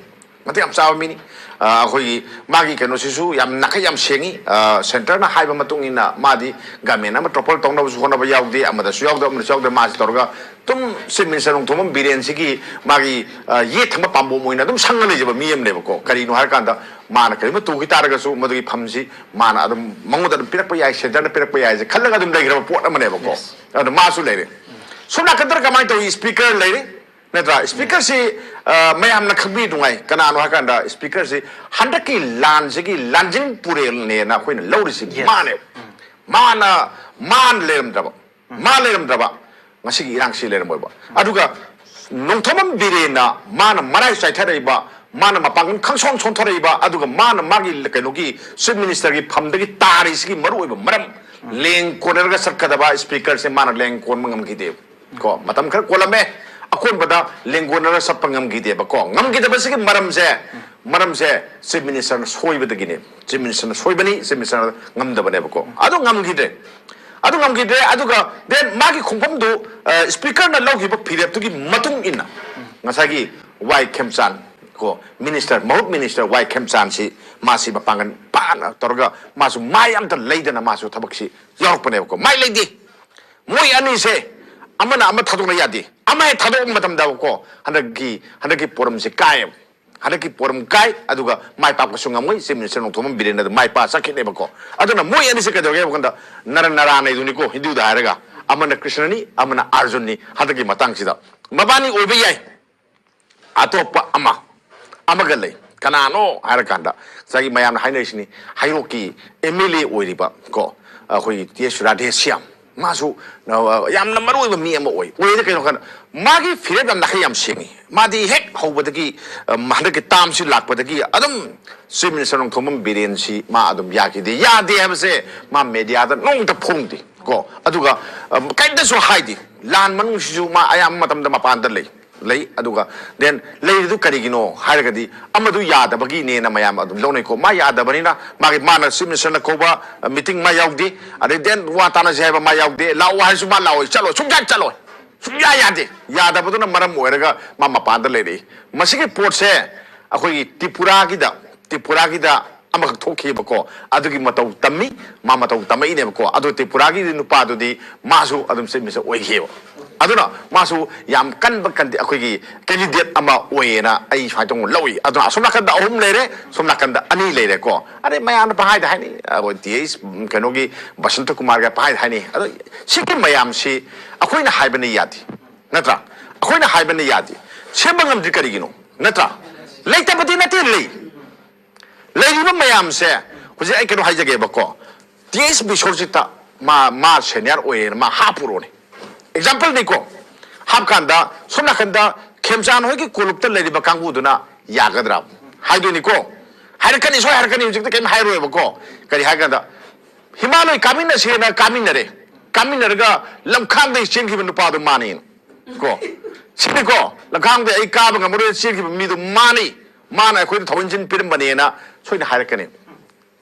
ꯃꯇꯤꯛ ꯌꯥꯝ ꯆꯥꯕ ꯃꯤꯅꯤ꯫ ꯑ, ꯑꯩꯈꯣꯏꯒꯤ ꯃꯥꯒꯤ ꯀꯩꯅꯣꯁꯤꯁꯨ ꯌꯥꯝ ꯅꯥꯈꯩ ꯌꯥꯝ ꯁꯦꯡꯉꯤ꯫ ꯑ, centreꯅ ꯍꯥꯏꯕ ꯃꯇꯨꯡ ꯏꯟꯅ ꯃꯥꯗꯤ government ꯑꯃ topple ꯇꯧꯅꯕꯁꯨ ꯍꯣꯠꯅꯕ ꯌꯥꯎꯗꯦ, ꯑꯃꯗꯁꯨ ꯌꯥꯎꯗꯦ, ꯑꯃꯗꯁꯨ ꯌꯥꯎꯗꯦ, ꯃꯥꯁꯤ ꯇꯧꯔꯒ ꯑꯗꯨꯝ chief minister ꯅꯣꯡꯊꯣꯝꯕꯝ ꯕꯤꯔꯦꯟꯁꯤꯒꯤ ꯃꯥꯒꯤ, ꯑ, ꯌꯦꯠ ꯊꯪꯕ ꯄꯥꯝꯕꯣꯝ ꯑꯣꯏꯅ ꯑꯗꯨꯝ ꯁꯪꯉ ꯂꯩꯖꯕ ꯃꯤ ꯑꯃꯅꯦꯕꯀꯣ꯫ ꯀꯔꯤꯅꯣ ꯍꯥꯏꯔꯀꯥꯟꯗ ꯃꯥꯅ ꯀꯔꯤꯒꯨꯝꯕ ꯇꯨꯈꯤ ꯇꯥꯔꯒꯁꯨ ꯃꯗꯨꯒꯤ ꯐꯝꯁꯤ ꯃꯥꯅ ꯑꯗꯨꯝ ꯃꯉꯣꯟꯗ ꯑꯗꯨꯝ ꯄꯤꯔꯛꯄ ꯌꯥꯏ, centreꯅ ꯄꯤꯔꯛꯄ ꯌꯥꯏꯁꯦ ꯈꯜꯂꯒ ꯑꯗꯨꯝ ꯂꯩꯈ꯭ꯔꯕ ꯄꯣꯠ ꯑꯃꯅꯦꯕꯀꯣ꯫ ꯑꯗꯨꯅ ꯃꯥꯁꯨ ꯂꯩꯔꯦ꯫ ꯁꯣꯝ ꯅꯥꯀꯟꯗ ꯀꯃꯥꯏꯅ ꯇꯧꯏ? Speaker ꯂꯩꯔꯦ꯫ ꯅꯠꯇ꯭ꯔꯥ? Speakerꯁꯤ, ꯑ, ꯃꯌꯥꯝꯅ ꯈꯪꯕꯤ ꯅꯨꯡꯉꯥꯏ꯫ ꯀꯅꯥꯅꯣ ꯍꯥꯏꯀꯥꯟꯗ speakerꯁꯤ ꯍꯟꯗꯛꯀꯤ ꯂꯥꯟꯁꯤꯒꯤ ꯂꯥꯟꯖꯤꯡ ꯄꯨꯔꯦꯜꯅꯦꯅ ꯑꯩꯈꯣꯏꯅ ꯂꯧꯔꯤꯁꯤ ꯃꯥꯅꯦ꯫ ꯃꯥꯅ, ꯃꯥꯅ ꯂꯩꯔꯝꯗ꯭ꯔꯕ, ꯃꯥ ꯂꯩꯔꯝꯗ꯭ꯔꯕ ꯉꯁꯤꯒꯤ ꯏꯔꯥꯡꯁꯤ ꯂꯩꯔꯝꯃꯣꯏꯕ꯫ ꯑꯗꯨꯒ ꯅꯣꯡꯊꯣꯝꯕꯝ ꯕꯤꯔꯦꯟꯅ ꯃꯥꯅ ꯃꯔꯥꯏ ꯆꯥꯏꯊꯔꯛꯏꯕ, ꯃꯥꯅ ꯃꯄꯥꯡꯒꯜ ꯈꯪꯁꯣꯟ ꯁꯣꯟꯊꯔꯛꯏꯕ, ꯑꯗꯨꯒ ꯃꯥꯅ ꯃꯥꯒꯤ ꯀꯩꯅꯣꯒꯤ chief ministerꯒꯤ ꯐꯝꯗꯒꯤ ꯇꯥꯔꯤꯁꯤꯒꯤ ꯃꯔꯨꯑꯣꯏꯕ ꯃꯔꯝ, ꯂꯦꯡ ꯀꯣꯟꯅꯔꯒ ꯆꯠꯀꯗꯕ speakerꯁꯦ ꯃꯥꯅ ꯂꯦꯡ ꯀꯣꯟꯕ ꯉꯝꯈꯤꯗꯦꯕ꯫ ꯀꯣ, ꯃꯇꯝ ꯈꯔ ꯀꯣꯜꯂꯝꯃꯦ꯫ ꯑꯀꯣꯟꯕꯗ ꯂꯦꯡꯒꯣꯟꯅꯔ ꯆꯠꯄ ꯉꯝꯈꯤꯗꯦꯕꯀꯣ꯫ ꯉꯝꯈꯤꯗꯕꯁꯤꯒꯤ ꯃꯔꯝꯁꯦ, ꯃꯔꯝꯁꯦ Chief Ministerꯅ ꯁꯣꯏꯕꯗꯒꯤꯅꯦ꯫ Chief Ministerꯅ ꯁꯣꯏꯕꯅꯤ, Chief Ministerꯅ ꯉꯝꯗꯕꯅꯦꯕꯀꯣ꯫ ꯑꯗꯨ ꯉꯝꯈꯤꯗ꯭ꯔꯦ꯫ ꯑꯗꯨ ꯉꯝꯈꯤꯗ꯭ꯔꯦ꯫ ꯑꯗꯨꯒ then ꯃꯥꯒꯤ ꯈꯣꯡꯐꯝꯗꯨ, ꯑ, Speakerꯅ ꯂꯧꯈꯤꯕ ꯐꯤꯔꯦꯞꯇꯨꯒꯤ ꯃꯇꯨꯡ ꯏꯟꯅ ꯉꯁꯥꯏꯒꯤ ꯋꯥꯏ ꯈꯦꯝꯆꯥꯟ ꯀꯣ, Minister, ꯃꯍꯨꯠ Minister ꯋꯥꯏ ꯈꯦꯝꯆꯥꯟꯁꯤ, ꯃꯥꯁꯤ ꯃꯄꯥꯡꯒꯜ ꯐꯥꯅ ꯇꯧꯔꯒ ꯃꯥꯁꯨ ꯃꯥꯏ ꯑꯝꯇ ꯂꯩꯗꯅ ꯃꯥꯁꯨ ꯊꯕꯛꯁꯤ ꯌꯥꯎꯔꯛꯄꯅꯦꯕꯀꯣ꯫ ꯃꯥꯏ ꯂꯩꯗꯦ꯫ ꯃꯣꯏ ꯑꯅꯤꯁꯦ ꯑꯃꯅ ꯑꯃ ꯊꯥꯗꯣꯛꯅ ꯌꯥꯗꯦ꯫ ꯑꯃ ꯍꯦꯛ ꯊꯥꯗꯣꯛꯄ ꯃꯇꯝꯗꯀꯣ, ꯍꯟꯗꯛꯀꯤ, ꯍꯟꯗꯛꯀꯤ ꯄꯣꯔꯝꯁꯦ ꯀꯥꯏꯌꯦꯕ꯫ ꯍꯟꯗꯛꯀꯤ ꯄꯣꯔꯝ ꯀꯥꯏ, ꯑꯗꯨꯒ ꯃꯥꯏ ꯄꯥꯛꯄꯁꯨ ꯉꯝꯃꯣꯏ꯫ Chief Minister ꯅꯣꯡꯊꯣꯝꯕꯝ ꯕꯤꯔꯦꯟꯅ ꯑꯗꯨꯝ ꯃꯥꯏ ꯄꯥꯛ ꯆꯠꯈꯤꯅꯦꯕꯀꯣ꯫ ꯑꯗꯨꯅ ꯃꯣꯏ ꯑꯅꯤꯁꯦ ꯀꯩꯗꯧꯒꯦ ꯍꯥꯏꯕ ꯀꯥꯟꯗ, ꯅꯔ ꯅꯔꯥꯅꯩꯗꯨꯅꯤꯀꯣ, ꯍꯤꯟꯗꯨꯗ ꯍꯥꯏꯔꯒ, ꯑꯃꯅ ꯀ꯭ꯔꯤꯁꯅꯅꯤ, ꯑꯃꯅ ꯑꯥꯔꯖꯨꯟꯅꯤ꯫ ꯍꯟꯗꯛꯀꯤ ꯃꯇꯥꯡꯁꯤꯗ ꯃꯕꯥꯅꯤ ꯑꯣꯏꯕ ꯌꯥꯏ꯫ ꯑꯇꯣꯞꯄ ꯑꯃ, ꯑꯃꯒ ꯂꯩ꯫ ꯀꯅꯥꯅꯣ ꯍꯥꯏꯔꯀꯥꯟꯗ, ꯉꯁꯥꯏꯒꯤ ꯃꯌꯥꯝꯅ ꯍꯥꯏꯅꯔꯤꯁꯤꯅꯤ, ꯍꯩꯔꯣꯛꯀꯤ M L A ꯑꯣꯏꯔꯤꯕ ꯀꯣ, ꯑꯩꯈꯣꯏꯒꯤ ꯇꯤ ꯑꯦꯁ ꯔꯥꯙꯦꯁ꯭ꯌꯥꯝ, ꯃꯥꯁꯨ, ꯑ, ꯌꯥꯝꯅ ꯃꯔꯨ ꯑꯣꯏꯕ ꯃꯤ ꯑꯃ ꯑꯣꯏ꯫ ꯑꯣꯏꯔꯤꯗ ꯀꯩꯅꯣ ꯀꯥꯟꯗ, ꯃꯥꯒꯤ ꯐꯤꯔꯦꯞ ꯌꯥꯝ ꯅꯥꯈꯩ ꯌꯥꯝ ꯁꯦꯡꯉꯤ꯫ ꯃꯥꯗꯤ ꯍꯦꯛ ꯍꯧꯕꯗꯒꯤ, ꯑ, ꯍꯟꯗꯛꯀꯤ termꯁꯤ ꯂꯥꯛꯄꯗꯒꯤ ꯑꯗꯨꯝ Chief Minister ꯅꯣꯡꯊꯣꯝꯕꯝ ꯕꯤꯔꯦꯟꯁꯤ ꯃꯥ ꯑꯗꯨꯝ ꯌꯥꯈꯤꯗꯦ꯫ ꯌꯥꯗꯦ ꯍꯥꯏꯕꯁꯦ ꯃꯥ mediaꯗ ꯅꯣꯡꯃꯇ ꯐꯣꯡꯗꯦ ꯀꯣ꯫ ꯑꯗꯨꯒ, ꯑ, ꯀꯔꯤꯝꯇꯁꯨ ꯍꯥꯏꯗꯦ꯫ ꯂꯥꯟ ꯃꯅꯨꯡꯁꯤꯁꯨ ꯃꯥ ꯑꯌꯥꯝꯕ ꯃꯇꯝꯗ ꯃꯄꯥꯟꯗ ꯂꯩ꯫ ꯂꯩ꯫ ꯑꯗꯨꯒ then ꯂꯩꯔꯤꯗꯨ ꯀꯔꯤꯒꯤꯅꯣ ꯍꯥꯏꯔꯒꯗꯤ, ꯑꯃꯗꯨ ꯌꯥꯗꯕꯒꯤꯅꯦꯅ ꯃꯌꯥꯝ ꯑꯗꯨꯝ ꯂꯧꯅꯩꯀꯣ꯫ ꯃꯥ ꯌꯥꯗꯕꯅꯤꯅ ꯃꯥꯒꯤ, ꯃꯥꯅ Chief Ministerꯅ ꯀꯧꯕ, ꯑ, meeting ꯃꯥ ꯌꯥꯎꯗꯦ꯫ ꯑꯗꯩ then ꯋꯥ ꯇꯥꯅꯁꯦ ꯍꯥꯏꯕ ꯃꯥ ꯌꯥꯎꯗꯦ꯫ ꯂꯥꯛꯑꯣ ꯍꯥꯏꯔꯁꯨ ꯃꯥ ꯂꯥꯛꯑꯣꯏ, ꯆꯠꯂꯣꯏ, ꯁꯨꯡꯌꯥ ꯆꯠꯂꯣꯏ꯫ ꯁꯨꯡꯌꯥ ꯌꯥꯗꯦ꯫ ꯌꯥꯗꯕꯗꯨꯅ ꯃꯔꯝ ꯑꯣꯏꯔꯒ ꯃꯥ ꯃꯄꯥꯟꯗ ꯂꯩꯔꯛꯏ꯫ ꯃꯁꯤꯒꯤ ꯄꯣꯠꯁꯦ ꯑꯩꯈꯣꯏꯒꯤ ꯇ꯭ꯔꯤꯄꯨꯔꯥꯒꯤꯗ, ꯇ꯭ꯔꯤꯄꯨꯔꯥꯒꯤꯗ ꯑꯃꯈꯛ ꯊꯣꯛꯈꯤꯕꯀꯣ꯫ ꯑꯗꯨꯒꯤ ꯃꯇꯧ ꯇꯝꯃꯤ, ꯃꯥ ꯃꯇꯧ ꯇꯝꯃꯛꯏꯅꯦꯕꯀꯣ꯫ ꯑꯗꯨ ꯇ꯭ꯔꯤꯄꯨꯔꯥꯒꯤ ꯅꯨꯄꯥꯗꯨꯗꯤ ꯃꯥꯁꯨ ꯑꯗꯨꯝ Chief Minister ꯑꯣꯏꯈꯤꯑꯕ꯫ ꯑꯗꯨꯅ ꯃꯥꯁꯨ ꯌꯥꯝ ꯀꯟꯕ ꯀꯟꯗꯤ ꯑꯩꯈꯣꯏꯒꯤ candidate ꯑꯃ ꯑꯣꯏꯌꯦꯅ ꯑꯩ ꯁꯨꯃꯥꯏꯅ ꯇꯧꯅ ꯂꯧꯏ꯫ ꯑꯗꯨꯅ ꯑꯁꯣꯝ ꯅꯥꯀꯟꯗ ꯑꯍꯨꯝ ꯂꯩꯔꯦ, ꯁꯣꯝ ꯅꯥꯀꯟꯗ ꯑꯅꯤ ꯂꯩꯔꯦꯀꯣ꯫ ꯑꯗꯩ ꯃꯌꯥꯝꯅ ꯄꯪꯍꯥꯏꯗ ꯍꯥꯏꯅꯩ, ꯑꯩꯈꯣꯏ ꯇꯤ ꯑꯩꯆ ꯀꯩꯅꯣꯒꯤ ꯕꯁꯟꯇ ꯀꯨꯃꯥꯔꯒ ꯄꯪꯍꯥꯏꯗ ꯍꯥꯏꯅꯩ꯫ ꯑꯗꯣ ꯁꯤꯒꯤ ꯃꯌꯥꯝꯁꯤ ꯑꯩꯈꯣꯏꯅ ꯍꯥꯏꯕꯅ ꯌꯥꯗꯦ, ꯅꯠꯇ꯭ꯔꯥ? ꯑꯩꯈꯣꯏꯅ ꯍꯥꯏꯕꯅ ꯌꯥꯗꯦ꯫ ꯁꯦꯝꯕ ꯉꯝꯗ꯭ꯔꯤ ꯀꯔꯤꯒꯤꯅꯣ, ꯅꯠꯇ꯭ꯔꯥ? ꯂꯩꯇꯕꯗꯤ ꯅꯠꯇꯦ, ꯂꯩ꯫ ꯂꯩꯔꯤꯕ ꯃꯌꯥꯝꯁꯦ, ꯍꯧꯖꯤꯛ ꯑꯩ ꯀꯩꯅꯣ ꯍꯥꯏꯖꯒꯦꯕꯀꯣ, ꯇꯤ ꯑꯦꯁ ꯕꯤꯁꯣꯔꯖꯤꯠꯇ ꯃꯥ, ꯃꯥ senior ꯑꯣꯏꯌꯦꯅ ꯃꯥ ꯍꯥꯞꯄꯨꯔꯣꯅꯦ꯫ Exampleꯅꯤꯀꯣ, ꯍꯥꯞꯀꯥꯟꯗ ꯁꯣꯝ ꯅꯥꯀꯟꯗ ꯈꯦꯝꯆꯥꯟ ꯍꯣꯏꯒꯤ ꯀꯣꯂꯨꯞꯇ ꯂꯩꯔꯤꯕ ꯀꯥꯡꯕꯨꯗꯨꯅ ꯌꯥꯒꯗ꯭ꯔꯥ? ꯍꯥꯏꯗꯣꯏꯅꯤꯀꯣ꯫ ꯍꯥꯏꯔꯛꯀꯅꯤ, ꯁꯣꯏ ꯍꯥꯏꯔꯛꯀꯅꯤ, ꯍꯧꯖꯤꯛꯇ ꯀꯔꯤꯝ ꯍꯥꯏꯔꯣꯏꯕꯀꯣ꯫ ꯀꯔꯤ ꯍꯥꯏ ꯀꯥꯟꯗ, ꯍꯤꯃꯥꯂꯣꯏ ꯀꯥꯃꯤꯟꯅꯁꯦꯅ ꯀꯥꯃꯤꯟꯅꯔꯦ, ꯀꯥꯃꯤꯟꯅꯔꯒ ꯂꯝꯈꯥꯡꯗꯩ ꯆꯦꯟꯈꯤꯕ ꯅꯨꯄꯥꯗꯣ ꯃꯥꯅꯦꯅ ꯀꯣ꯫ ꯁꯤꯅꯤꯀꯣ, ꯂꯝꯈꯥꯡꯗ ꯑꯩ ꯀꯥꯕ ꯉꯝꯃꯔꯣꯏ ꯆꯦꯟꯈꯤꯕ ꯃꯤꯗꯨ ꯃꯥꯅꯤ, ꯃꯥꯅ ꯑꯩꯈꯣꯏꯗ ꯊꯧꯍꯟꯁꯤꯟ ꯄꯤꯔꯝꯕꯅꯦꯅ ꯁꯣꯏꯅ ꯍꯥꯏꯔꯛꯀꯅꯤ꯫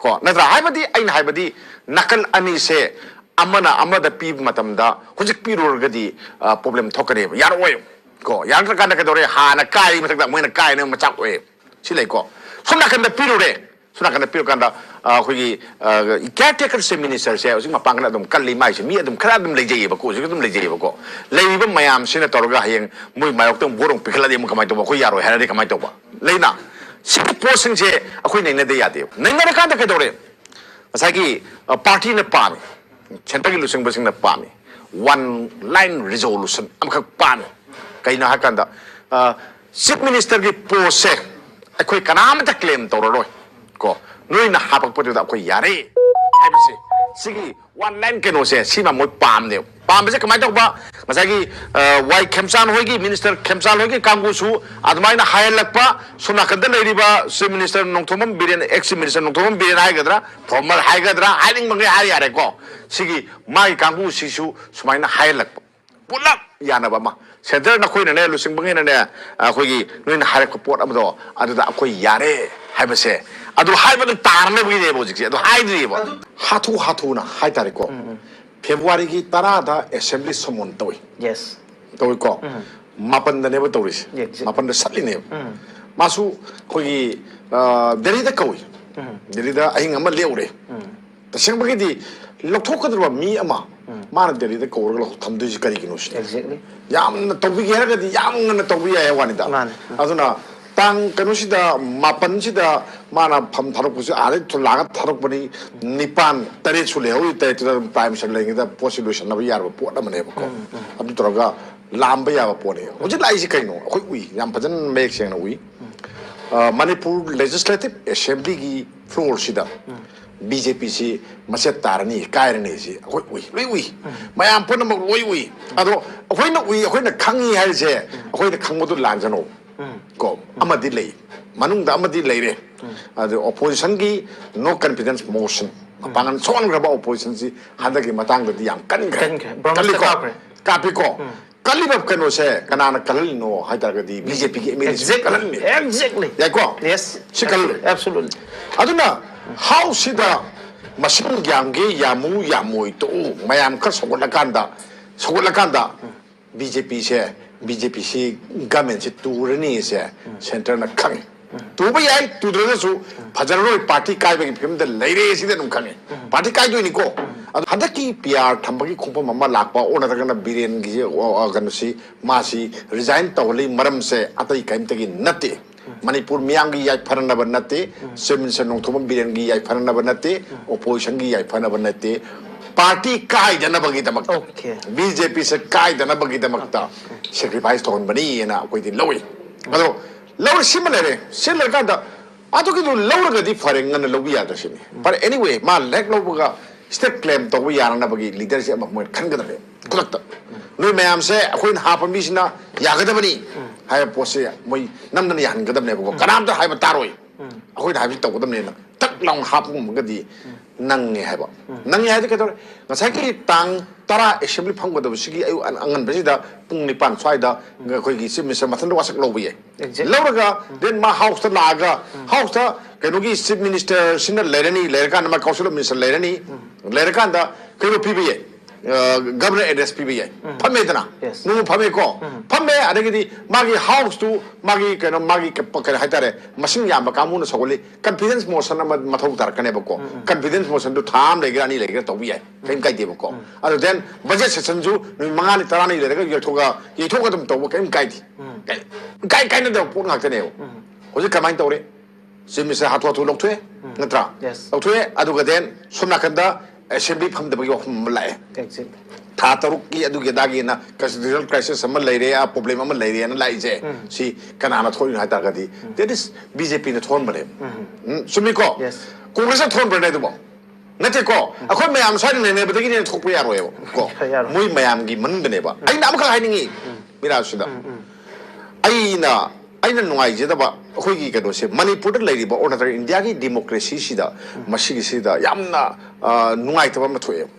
ꯀꯣ, ꯅꯠꯇ꯭ꯔꯥ? ꯍꯥꯏꯕꯗꯤ ꯑꯩꯅ ꯍꯥꯏꯕꯗꯤ ꯅꯥꯀꯜ ꯑꯅꯤꯁꯦ ꯑꯃꯅ ꯑꯃꯗ ꯄꯤꯕ ꯃꯇꯝꯗ ꯍꯧꯖꯤꯛ ꯄꯤꯔꯨꯔꯒꯗꯤ ꯄ꯭ꯔꯣꯕ꯭ꯂꯦꯝ ꯊꯣꯛꯀꯅꯦꯕ, ꯌꯥꯔꯛꯑꯣꯏ꯫ ꯀꯣ, ꯌꯥꯔꯛꯇ꯭ꯔꯀꯥꯟꯗ ꯀꯩꯗꯧꯔꯦ? ꯍꯥꯟꯅ ꯀꯥꯏ ꯃꯊꯛꯇ ꯃꯣꯏꯅ ꯀꯥꯏꯅ ꯃꯆꯥꯛ ꯑꯣꯏꯌꯦ꯫ ꯁꯤ ꯂꯩꯀꯣ꯫ ꯁꯣꯝ ꯅꯥꯀꯟꯗ ꯄꯤꯔꯨꯔꯦ꯫ ꯁꯣꯝ ꯅꯥꯀꯟꯗ ꯄꯤꯔꯀꯥꯟꯗ ꯑꯩꯈꯣꯏꯒꯤ ꯀꯤꯌꯥꯔ ꯇꯦꯀꯔꯁꯦ, ꯃꯤꯅꯤꯁꯇꯔꯁꯦ ꯍꯧꯖꯤꯛ ꯃꯄꯥꯡꯒꯜ ꯑꯗꯨꯝ ꯀꯜꯂꯤ, ꯃꯥꯏꯁꯦ ꯃꯤ ꯑꯗꯨꯝ ꯈꯔ ꯑꯗꯨꯝ ꯂꯩꯖꯩꯌꯦꯕꯀꯣ, ꯍꯧꯖꯤꯛ ꯑꯗꯨꯝ ꯂꯩꯖꯩꯌꯦꯕꯀꯣ꯫ ꯂꯩꯔꯤꯕ ꯃꯌꯥꯝꯁꯤꯅ ꯇꯧꯔꯒ ꯍꯌꯦꯡ ꯃꯣꯏ ꯃꯥꯌꯣꯛꯇ ꯑꯃꯨꯛ ꯕꯣꯠ ꯑꯃꯨꯛ ꯄꯤꯈꯠꯂꯗꯤ ꯑꯃꯨꯛ ꯀꯃꯥꯏꯅ ꯇꯧꯕ? ꯑꯩꯈꯣꯏ ꯌꯥꯔꯣꯏ ꯍꯥꯏꯔꯗꯤ ꯀꯃꯥꯏꯅ ꯇꯧꯕ? ꯂꯩꯅ ꯁꯤꯒꯤ ꯄꯣꯠꯁꯤꯡꯁꯦ ꯑꯩꯈꯣꯏ ꯅꯩꯅꯗ ꯌꯥꯗꯦꯕ꯫ ꯅꯩꯅꯔꯀꯥꯟꯗ ꯀꯩꯗꯧꯔꯦ? ꯉꯁꯥꯏꯒꯤ ꯄꯥꯔꯇꯤꯅ ꯄꯥꯝꯃꯤ, ꯁꯦꯟꯇꯔꯒꯤ ꯂꯨꯆꯤꯡꯕꯁꯤꯡꯅ ꯄꯥꯝꯃꯤ, ꯋꯥꯟ ꯂꯥꯏꯟ ꯔꯤꯖꯣꯂꯨꯁꯟ ꯑꯃꯈꯛ ꯄꯥꯝꯃꯤ꯫ ꯀꯩꯅꯣ ꯍꯥꯏꯀꯥꯟꯗ ꯆꯤꯐ ꯃꯤꯅꯤꯁꯇꯔꯒꯤ ꯄꯣꯁꯁꯦ ꯑꯩꯈꯣꯏ ꯀꯅꯥꯃꯠꯇ ꯀ꯭ꯂꯦꯝ ꯇꯧꯔꯔꯣꯏ꯫ ꯀꯣ, ꯅꯣꯏꯅ ꯍꯥꯄꯛꯄꯗꯨꯗ ꯑꯩꯈꯣꯏ ꯌꯥꯔꯦ ꯍꯥꯏꯕꯁꯦ, ꯁꯤꯒꯤ ꯋꯥꯟ ꯂꯥꯏꯟ ꯀꯩꯅꯣꯁꯦ ꯁꯤꯃ ꯃꯣꯏ ꯄꯥꯝꯗꯦꯕ꯫ ꯄꯥꯝꯕꯁꯦ ꯀꯃꯥꯏꯅ ꯇꯧꯕ? ꯉꯁꯥꯏꯒꯤ ꯋꯥꯏ ꯈꯦꯝꯆꯥꯟ ꯍꯣꯏꯒꯤ, ꯃꯤꯅꯤꯁꯇꯔ ꯈꯦꯝꯆꯥꯟ ꯍꯣꯏꯒꯤ ꯀꯥꯡꯕꯨꯁꯨ ꯑꯗꯨꯃꯥꯏꯅ ꯍꯥꯏꯍꯜꯂꯛꯄ, ꯁꯣꯝ ꯅꯥꯀꯟꯗ ꯂꯩꯔꯤꯕ chief minister Nongthombam Biren, X chief minister Nongthombam Biren ꯍꯥꯏꯒꯗ꯭ꯔꯥ, ꯐꯣꯔꯃꯔ ꯍꯥꯏꯒꯗ꯭ꯔꯥ, ꯍꯥꯏꯅꯤꯡꯕꯉꯩ ꯍꯥꯏ ꯌꯥꯔꯦꯀꯣ꯫ ꯁꯤꯒꯤ ꯃꯥꯒꯤ ꯀꯥꯡꯕꯨꯁꯤꯁꯨ ꯁꯨꯃꯥꯏꯅ ꯍꯥꯏꯍꯜꯂꯛꯄ, ꯄꯨꯂꯞ ꯌꯥꯅꯕ ꯑꯃ꯫ ꯁꯦꯟꯇꯔ ꯅꯈꯣꯏꯅꯅꯦ, ꯂꯨꯆꯤꯡꯕꯉꯩꯅꯅꯦ, ꯑꯩꯈꯣꯏꯒꯤ ꯅꯣꯏꯅ ꯍꯥꯏꯔꯛꯄ ꯄꯣꯠ ꯑꯃꯗꯣ ꯑꯗꯨꯗ ꯑꯩꯈꯣꯏ ꯌꯥꯔꯦ ꯍꯥꯏꯕꯁꯦ, ꯑꯗꯨ ꯍꯥꯏꯕꯗ ꯇꯥꯔꯅꯕꯒꯤꯅꯦꯕ ꯍꯧꯖꯤꯛꯁꯦ꯫ ꯑꯗꯨ ꯍꯥꯏꯗ꯭ꯔꯤꯑꯕ꯫ ꯍꯥꯊꯨ ꯍꯥꯊꯨꯅ ꯍꯥꯏꯇꯥꯔꯦꯀꯣ꯫ ꯐꯦꯕ꯭ꯔꯨꯋꯥꯔꯤꯒꯤ ꯇꯔꯥꯗ ꯑꯦꯁꯦꯝꯕ꯭ꯂꯤ ꯁꯃꯣꯟ ꯇꯧꯏ꯫ ꯌꯦꯁ꯫ ꯇꯧꯏꯀꯣ꯫ ꯃꯥꯄꯟꯗꯅꯦꯕ ꯇꯧꯔꯤꯁꯦ꯫ Exactly. ꯃꯥꯄꯟꯗ ꯁꯠꯂꯤꯅꯦꯕ꯫ ꯃꯥꯁꯨ ꯑꯩꯈꯣꯏꯒꯤ ꯗꯦꯜꯂꯤꯗ ꯀꯧꯏ꯫ ꯗꯦꯜꯂꯤꯗ ꯑꯍꯤꯡ ꯑꯃ ꯂꯦꯛꯎꯔꯦ꯫ ꯇꯁꯦꯡꯕꯒꯤꯗꯤ ꯂꯧꯊꯣꯛꯀꯗꯧꯔꯕ ꯃꯤ ꯑꯃ ꯃꯥꯅ ꯗꯦꯜꯂꯤꯗ ꯀꯧꯔꯒ ꯂꯧꯊꯣꯛ ꯊꯝꯗꯣꯏꯁꯤ ꯀꯔꯤꯒꯤꯅꯣ ꯁꯤꯅꯤ꯫ Exactly. ꯌꯥꯝꯅ ꯇꯧꯕꯤꯒꯦ ꯍꯥꯏꯔꯒꯗꯤ ꯌꯥꯝ ꯉꯟꯅ ꯇꯧꯕ ꯌꯥꯏ ꯍꯥꯏ ꯋꯥꯅꯤꯗ꯫ ꯃꯥꯅꯦ꯫ ꯑꯗꯨꯅ ꯇꯥꯡ ꯀꯩꯅꯣꯁꯤꯗ, ꯃꯥꯄꯟꯁꯤꯗ ꯃꯥꯅ ꯐꯝ ꯊꯥꯗꯣꯛꯄꯁꯤ ꯑꯥꯗꯩ ꯂꯥꯛꯑꯒ ꯊꯥꯗꯣꯛꯄꯅꯤ, ꯅꯤꯄꯥꯟ ꯇꯔꯦꯠꯁꯨ ꯂꯩꯍꯧꯔꯤ, ꯇꯔꯦꯠꯇꯨꯗ ꯑꯗꯨꯝ ꯄ꯭ꯔꯥꯏꯝ ꯃꯤꯅꯤꯁꯇꯔ ꯂꯩꯔꯤꯉꯩꯗ ꯄꯣꯠꯁꯤ ꯂꯣꯏꯁꯟꯅꯕ ꯌꯥꯔꯕ ꯄꯣꯠ ꯑꯃꯅꯦꯕꯀꯣ꯫ ꯑꯗꯨ ꯇꯧꯔꯒ ꯂꯥꯝꯕ ꯌꯥꯕ ꯄꯣꯠꯅꯤ꯫ ꯍꯧꯖꯤꯛ ꯂꯥꯛꯏꯁꯤ ꯀꯩꯅꯣ? ꯑꯩꯈꯣꯏ ꯎꯏ, ꯌꯥꯝ ꯐꯖꯅ ꯃꯌꯦꯛ ꯁꯦꯡꯅ ꯎꯏ꯫ ꯑ, ꯃꯅꯤꯄꯨꯔ ꯂꯦꯖꯤꯁꯂꯦꯇꯤꯚ ꯑꯦꯁꯦꯝꯕ꯭ꯂꯤꯒꯤ ꯐ꯭ꯂꯣꯔꯁꯤꯗ ꯕꯤ ꯖꯦ ꯄꯤꯁꯤ ꯃꯆꯦꯠ ꯇꯥꯔꯅꯤ, ꯀꯥꯏꯔꯅꯤ ꯁꯤ ꯑꯩꯈꯣꯏ ꯎꯏ, ꯂꯣꯏ ꯎꯏ꯫ ꯃꯌꯥꯝ ꯄꯨꯝꯅꯃꯛ ꯂꯣꯏ ꯎꯏ꯫ ꯑꯗꯣ ꯑꯩꯈꯣꯏꯅ ꯎꯏ, ꯑꯩꯈꯣꯏꯅ ꯈꯪꯉꯤ ꯍꯥꯏꯔꯤꯁꯦ, ꯑꯩꯈꯣꯏꯅ ꯈꯪꯕꯗꯨ ꯂꯥꯟꯖꯅꯧ꯫ ꯀꯣ, ꯑꯃꯗꯤ ꯂꯩ, ꯃꯅꯨꯡꯗ ꯑꯃꯗꯤ ꯂꯩꯔꯦ꯫ ꯑꯗꯨ ꯑꯣꯄꯣꯖꯤꯁꯟꯒꯤ ꯅꯣ ꯀꯟꯐꯤꯗꯦꯟꯁ ꯃꯣꯁꯟ, ꯃꯄꯥꯡꯒꯜ ꯁꯣꯟꯈ꯭ꯔꯕ ꯑꯣꯄꯣꯖꯤꯁꯟꯁꯤ ꯍꯟꯗꯛꯀꯤ ꯃꯇꯥꯡꯗꯗꯤ ꯌꯥꯝ ꯀꯟꯈ꯭ꯔꯦ꯫ ꯀꯟꯈ꯭ꯔꯦ꯫ ꯕ꯭ꯔꯣꯟꯁꯇ ꯀꯜꯂꯤꯀꯣ? ꯀꯥꯞꯈ꯭ꯔꯦ꯫ ꯀꯥꯞꯄꯤꯀꯣ? ꯀꯜꯂꯤꯕ ꯀꯩꯅꯣꯁꯦ ꯀꯅꯥꯅ ꯀꯜꯍꯜꯂꯤꯅꯣ ꯍꯥꯏ ꯇꯥꯔꯒꯗꯤ ꯕꯤ ꯖꯦ ꯄꯤꯒꯤ ꯑꯦꯝ ꯑꯦꯜ ꯑꯦꯁꯤꯡ ꯀꯜꯍꯜꯂꯤ꯫ Exactly. ꯌꯥꯏꯀꯣ? Yes. ꯁꯤ ꯀꯜꯍꯜꯂꯤ꯫ Absolutely. ꯑꯗꯨꯅ ꯍꯥꯎꯁꯁꯤꯗ ꯃꯁꯤꯡ ꯌꯥꯝꯒꯦ ꯌꯥꯝꯃꯨ ꯌꯥꯝꯃꯣꯏ ꯇꯣꯛꯎ, ꯃꯌꯥꯝ ꯈꯔ ꯁꯧꯒꯠꯂꯀꯥꯟꯗ ꯁꯧꯒꯠꯂꯀꯥꯟꯗ ꯕꯤ ꯖꯦ ꯄꯤꯁꯦ, ꯕꯤ ꯖꯦ ꯄꯤꯁꯤ ꯒꯃꯦꯟꯁꯤ ꯇꯨꯔꯅꯤꯁꯦ ꯁꯦꯟꯇꯔꯅ ꯈꯪꯉꯤ꯫ ꯇꯨꯕ ꯌꯥꯏ, ꯇꯨꯗ꯭ꯔꯒꯁꯨ ꯐꯖꯔꯔꯣꯏ, ꯄꯥꯔꯇꯤ ꯀꯥꯏꯕꯒꯤ ꯐꯤꯕꯝꯗ ꯂꯩꯔꯦ ꯁꯤꯗꯤ ꯑꯗꯨꯝ ꯈꯪꯉꯤ꯫ ꯄꯥꯔꯇꯤ ꯀꯥꯏꯗꯣꯏꯅꯤꯀꯣ꯫ ꯑꯗꯣ ꯍꯟꯗꯛꯀꯤ ꯄꯤ ꯑꯥꯔ ꯊꯝꯕꯒꯤ ꯈꯣꯡꯐꯝ ꯑꯃ ꯂꯥꯛꯄ, ꯑꯣ ꯅꯠꯇ꯭ꯔꯒꯅ ꯕꯤꯔꯦꯟꯒꯤꯁꯦ, ꯑꯣ, ꯑꯣ, ꯀꯩꯅꯣꯁꯤ, ꯃꯥꯁꯤ ꯔꯤꯖꯥꯏꯟ ꯇꯧꯍꯜꯂꯤ ꯃꯔꯝꯁꯦ ꯑꯇꯩ ꯀꯔꯤꯝꯇꯒꯤ ꯅꯠꯇꯦ꯫ ꯃꯅꯤꯄꯨꯔ ꯃꯤꯌꯥꯝꯒꯤ ꯌꯥꯏꯐꯅꯅꯕ ꯅꯠꯇꯦ, ꯆꯤꯐ ꯃꯤꯅꯤꯁꯇꯔ ꯅꯣꯡꯊꯣꯝꯕꯝ ꯕꯤꯔꯦꯟꯒꯤ ꯌꯥꯏꯐꯅꯅꯕ ꯅꯠꯇꯦ, ꯑꯣꯄꯣꯖꯤꯁꯟꯒꯤ ꯌꯥꯏꯐꯅꯕ ꯅꯠꯇꯦ, ꯄꯥꯔꯇꯤ ꯀꯥꯏꯗꯅꯕꯒꯤꯗꯃꯛꯇ, Okay. ꯕꯤ ꯖꯦ ꯄꯤꯁꯦ ꯀꯥꯏꯗꯅꯕꯒꯤꯗꯃꯛꯇ ꯁꯦꯀ꯭ꯔꯤꯐꯥꯏꯁ ꯇꯧꯍꯟꯕꯅꯤꯅ ꯑꯩꯈꯣꯏꯗꯤ ꯂꯧꯏ꯫ ꯑꯗꯣ ꯂꯧꯔꯦ, ꯁꯤꯃ ꯂꯩꯔꯦ꯫ ꯁꯤ ꯂꯩꯔꯀꯥꯟꯗ ꯑꯗꯨꯒꯤꯗꯨ ꯂꯧꯔꯒꯗꯤ ꯐꯔꯦ, ꯉꯟꯅ ꯂꯧꯕ ꯌꯥꯗ꯭ꯔꯁꯤꯅꯤ꯫ But anyway, ꯃꯥ ꯍꯦꯛ ꯂꯧꯕꯒ ꯁ꯭ꯇꯦꯠ ꯀ꯭ꯂꯦꯝ ꯇꯧꯕ ꯌꯥꯅꯅꯕꯒꯤ ꯂꯤꯗꯔꯁꯤꯞ ꯑꯃ ꯃꯣꯏꯅ ꯈꯟꯒꯗꯕꯅꯦ꯫ ꯈꯨꯗꯛꯇ ꯅꯣꯏ ꯃꯌꯥꯝꯁꯦ ꯑꯩꯈꯣꯏꯅ ꯍꯥꯞꯄ ꯃꯤꯁꯤꯅ ꯌꯥꯒꯗꯕꯅꯤ ꯍꯥꯏꯕ ꯄꯣꯠꯁꯦ ꯃꯣꯏ ꯅꯝꯗꯅ ꯌꯥꯍꯟꯒꯗꯕꯅꯦꯕꯀꯣ꯫ ꯀꯅꯥꯝꯇ ꯍꯥꯏꯕ ꯇꯥꯔꯣꯏ꯫ ꯑꯩꯈꯣꯏꯅ ꯍꯥꯏꯕꯁꯤ ꯇꯧꯒꯗꯕꯅꯦꯅ ꯇꯛ ꯂꯥꯎꯅ ꯍꯥꯞꯄ ꯉꯝꯃꯒꯗꯤ ꯅꯪꯉꯦ ꯍꯥꯏꯕ꯫ ꯅꯪꯉꯦ ꯍꯥꯏꯗꯤ ꯀꯩꯗꯧꯔꯦ? ꯉꯁꯥꯏꯒꯤ ꯇꯥꯡ ꯇꯔꯥ ꯑꯦꯁꯦꯝꯕ꯭ꯂꯤ ꯐꯝꯒꯗꯕꯁꯤꯒꯤ ꯑꯌꯨꯛ ꯑꯉꯟꯕꯁꯤꯗ ꯄꯨꯡ ꯅꯤꯄꯥꯟ ꯁ꯭ꯋꯥꯏꯗ ꯑꯩꯈꯣꯏꯒꯤ ꯆꯤꯐ ꯃꯤꯅꯤꯁꯇꯔ ꯃꯊꯟꯇ ꯋꯥꯁꯛ ꯂꯧꯕ ꯌꯥꯏ꯫ Exactly. ꯂꯧꯔꯒ ꯗꯦꯟ ꯃꯥ ꯍꯥꯎꯁꯇ ꯂꯥꯛꯑꯒ ꯍꯥꯎꯁꯇ ꯀꯩꯅꯣꯒꯤ ꯆꯤꯐ ꯃꯤꯅꯤꯁꯇꯔꯁꯤꯅ ꯂꯩꯔꯅꯤ, ꯂꯩꯔꯀꯥꯟꯗ ꯃꯥ ꯀꯥꯎꯟꯁꯤꯜ ꯑꯣꯐ ꯃꯤꯅꯤꯁꯇꯔ ꯂꯩꯔꯅꯤ, ꯂꯩꯔꯀꯥꯟꯗ ꯀꯩꯅꯣ ꯄꯤꯕ ꯌꯥꯏ, ꯒꯕꯔꯅꯔ ꯑꯦꯗ꯭ꯔꯦꯁ ꯄꯤꯕ ꯌꯥꯏ꯫ ꯐꯝꯃꯦꯗꯅ, Yes. ꯅꯣꯡꯃ ꯐꯝꯃꯦꯀꯣ, ꯐꯝꯃꯦ, ꯑꯗꯒꯤꯗꯤ ꯃꯥꯒꯤ ꯍꯥꯎꯁꯇꯨ ꯃꯥꯒꯤ ꯀꯩꯅꯣ ꯃꯥꯒꯤ ꯀ-, ꯀꯩꯅꯣ ꯍꯥꯏꯇꯥꯔꯦ, ꯃꯁꯤꯡ ꯌꯥꯝꯕ ꯀꯥꯡꯕꯨꯅ ꯁꯧꯒꯠꯂꯤ꯫ ꯀꯟꯐꯤꯗꯦꯟꯁ ꯃꯣꯁꯟ ꯑꯃ ꯃꯊꯧ ꯇꯥꯔꯛꯀꯅꯦꯕꯀꯣ꯫ ꯀꯟꯐꯤꯗꯦꯟꯁ ꯃꯣꯁꯟꯗꯨ ꯊꯥ ꯑꯃ ꯂꯩꯒꯦꯔꯥ ꯑꯅꯤ ꯂꯩꯒꯦꯔꯥ ꯇꯧꯕ ꯌꯥꯏ, ꯀꯔꯤꯝ ꯀꯥꯏꯗꯦꯕꯀꯣ꯫ ꯑꯗꯨ ꯗꯦꯟ ꯕꯖꯦꯠ ꯁꯦꯁꯟꯁꯨ ꯅꯨꯃꯤꯠ ꯃꯉꯥꯅꯤ ꯇꯔꯥꯅꯤ ꯂꯩꯔꯒ ꯌꯩꯊꯣꯛꯑꯒ ꯌꯩꯊꯣꯛꯑꯒ ꯑꯗꯨꯝ ꯇꯧꯕ ꯀꯔꯤꯝ ꯀꯥꯏꯗꯦ꯫ ꯀꯥꯏ ꯀꯥꯏꯅꯗꯕ ꯄꯣꯠ ꯉꯥꯛꯇꯅꯦꯕ꯫ ꯍꯧꯖꯤꯛ ꯀꯃꯥꯏꯅ ꯇꯧꯔꯦ? ꯆꯤꯐ ꯃꯤꯅꯤꯁꯇꯔ ꯍꯥꯊꯨ ꯍꯥꯊꯨ ꯂꯧꯊꯣꯛꯑꯦ, ꯅꯠꯇ꯭ꯔꯥ? Yes. ꯂꯧꯊꯣꯛꯑꯦ, ꯑꯗꯨꯒ ꯗꯦꯟ ꯁꯣꯝ ꯅꯥꯀꯟꯗ ꯑꯦꯁꯦꯝꯕ꯭ꯂꯤ ꯐꯝꯗꯕꯒꯤ ꯋꯥꯐꯝ ꯑꯃ ꯂꯥꯛꯑꯦ꯫ Exactly. ꯊꯥ ꯇꯔꯨꯛꯀꯤ ꯑꯗꯨꯒꯤ ꯑꯗꯥꯒꯤꯅ ꯀꯟꯁꯇꯤꯇ꯭ꯌꯨꯁꯅꯦꯜ ꯀ꯭ꯔꯥꯏꯁꯤꯁ ꯑꯃ ꯂꯩꯔꯦ, ꯄ꯭ꯔꯣꯕ꯭ꯂꯦꯝ ꯑꯃ ꯂꯩꯔꯦꯅ ꯂꯥꯛꯏꯁꯦ, ꯁꯤ ꯀꯅꯥꯅ ꯊꯣꯛꯏꯅꯣ ꯍꯥꯏ ꯇꯥꯔꯒꯗꯤ, that is ꯕꯤ ꯖꯦ ꯄꯤꯅ ꯊꯣꯛꯍꯟꯕꯅꯦ꯫ ꯎꯝ, ꯆꯨꯝꯃꯤꯀꯣ? Yes. ꯀꯣꯡꯒ꯭ꯔꯦꯁꯅ ꯊꯣꯛꯍꯟꯕ꯭ꯔꯅꯦ ꯑꯗꯨꯕꯣ? ꯅꯠꯇꯦꯀꯣ? ꯑꯩꯈꯣꯏ ꯃꯌꯥꯝ ꯁ꯭ꯋꯥꯏꯗ ꯅꯩꯅꯕꯗꯒꯤꯅꯦ ꯊꯣꯛꯄ ꯌꯥꯔꯣꯏꯕ ꯀꯣ꯫ ꯌꯥꯔꯣꯏ꯫ ꯃꯣꯏ ꯃꯌꯥꯝꯒꯤ ꯃꯅꯨꯡꯗꯅꯦꯕ꯫ ꯑꯩꯅ ꯑꯃꯈꯛ ꯍꯥꯏꯅꯤꯡꯉꯤ ꯃꯤꯔꯥꯖꯁꯤꯗ꯫ ꯑꯩꯅ, ꯑꯩꯅ ꯅꯨꯡꯉꯥꯏꯖꯗꯕ ꯑꯩꯈꯣꯏꯒꯤ ꯀꯩꯅꯣꯁꯦ, ꯃꯅꯤꯄꯨꯔꯗ ꯂꯩꯔꯤꯕ ꯑꯣꯔ ꯅꯠꯇ꯭ꯔꯒ ꯏꯟꯗꯤꯌꯥꯒꯤ ꯗꯦꯃꯣꯀ꯭ꯔꯦꯁꯤꯁꯤꯗ, ꯃꯁꯤꯒꯤꯁꯤꯗ ꯌꯥꯝꯅ, ꯑ, ꯅꯨꯡꯉꯥꯏꯇꯕ ꯑꯃ ꯊꯣꯛꯑꯦꯕ꯫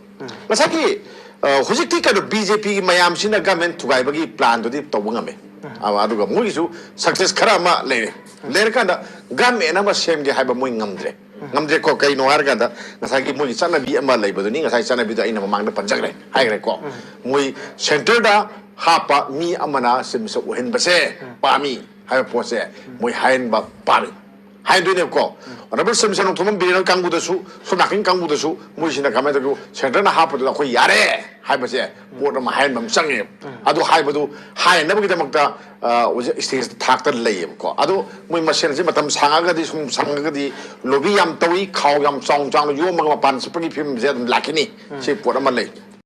ꯉꯁꯥꯏꯒꯤ ꯑ, ꯍꯧꯖꯤꯛꯇꯤ ꯀꯩꯅꯣ, ꯕꯤ ꯖꯦ ꯄꯤꯒꯤ ꯃꯌꯥꯝꯁꯤꯅ ꯒꯃꯦꯟ ꯊꯨꯒꯥꯏꯕꯒꯤ ꯄ꯭ꯂꯥꯟꯗꯨꯗꯤ ꯇꯧꯕ ꯉꯝꯃꯦ꯫ ꯑ, ꯑꯗꯨꯒ ꯃꯣꯏꯒꯤꯁꯨ ꯁꯛꯁꯦꯁ ꯈꯔ ꯑꯃ ꯂꯩꯔꯦ꯫ ꯂꯩꯔꯀꯥꯟꯗ ꯒꯃꯦꯟ ꯑꯃ ꯁꯦꯝꯒꯦ ꯍꯥꯏꯕ ꯃꯣꯏ ꯉꯝꯗ꯭ꯔꯦ꯫ ꯉꯝꯗ꯭ꯔꯦꯀꯣ꯫ ꯀꯩꯅꯣ ꯍꯥꯏꯔꯀꯥꯟꯗ, ꯉꯁꯥꯏꯒꯤ ꯃꯣꯏꯒꯤ ꯆꯠꯅꯕꯤ ꯑꯃ ꯂꯩꯕꯗꯨꯅꯤ, ꯉꯁꯥꯏ ꯆꯠꯅꯕꯤꯗꯣ ꯑꯩꯅ ꯃꯃꯥꯡꯗ ꯄꯟꯖꯈ꯭ꯔꯦ, ꯍꯥꯏꯈ꯭ꯔꯦꯀꯣ꯫ ꯃꯣꯏ ꯁꯦꯟꯇꯔꯗ ꯍꯥꯞꯄ ꯃꯤ ꯑꯃꯅ ꯆꯤꯞ ꯃꯤꯅꯤꯁꯇꯔ ꯑꯣꯏꯍꯟꯕꯁꯦ ꯄꯥꯝꯃꯤ ꯍꯥꯏꯕ ꯄꯣꯠꯁꯦ ꯃꯣꯏ ꯍꯥꯏꯍꯟꯕ ꯄꯥꯝꯃꯤ꯫ ꯍꯥꯏꯗꯣꯏꯅꯦꯕꯀꯣ꯫ ꯑꯣꯅꯔꯦꯕꯜ ꯁꯤꯝꯁꯟ ꯅꯣꯡꯊꯣꯝꯕꯝ ꯕꯤꯔꯦꯟ ꯀꯥꯡꯕꯨꯗꯁꯨ, ꯁꯣꯝ ꯅꯥꯀꯟ ꯀꯥꯡꯕꯨꯗꯁꯨ, ꯃꯣꯏꯁꯤꯅ ꯀꯃꯥꯏꯅ ꯇꯧꯒꯦ, ꯁꯦꯟꯇꯔꯅ ꯍꯥꯞꯄꯗꯨꯗ ꯑꯩꯈꯣꯏ ꯌꯥꯔꯦ ꯍꯥꯏꯕꯁꯦ ꯄꯣꯠ ꯑꯃ ꯍꯥꯏꯍꯟꯕ ꯑꯃ ꯆꯪꯉꯦꯕ꯫ ꯑꯗꯨ ꯍꯥꯏꯕꯗꯨ ꯍꯥꯏꯅꯕꯒꯤꯗꯃꯛꯇ, ꯑ, ꯍꯧꯖꯤꯛ ꯁ꯭ꯇꯦꯖ ꯊꯥꯛꯇ ꯂꯩꯌꯦꯕꯀꯣ꯫ ꯑꯗꯣ ꯃꯣꯏ ꯃꯁꯦꯟꯁꯦ ꯃꯇꯝ ꯁꯥꯡꯉꯒꯗꯤ, ꯁꯨꯝ ꯁꯥꯡꯉꯒꯗꯤ, ꯂꯣꯕꯤ ꯌꯥꯝ ꯇꯧꯏ, ꯈꯥꯎ ꯌꯥꯝ ꯆꯥꯎꯅ ꯆꯥꯎꯅ ꯌꯣꯝꯃꯒ ꯃꯄꯥꯟ ꯆꯠꯄꯒꯤ ꯐꯤꯕꯝꯁꯦ ꯑꯗꯨꯝ ꯂꯥꯛꯈꯤꯅꯤ꯫ ꯁꯤ ꯄꯣꯠ ꯑꯃ ꯂꯩ꯫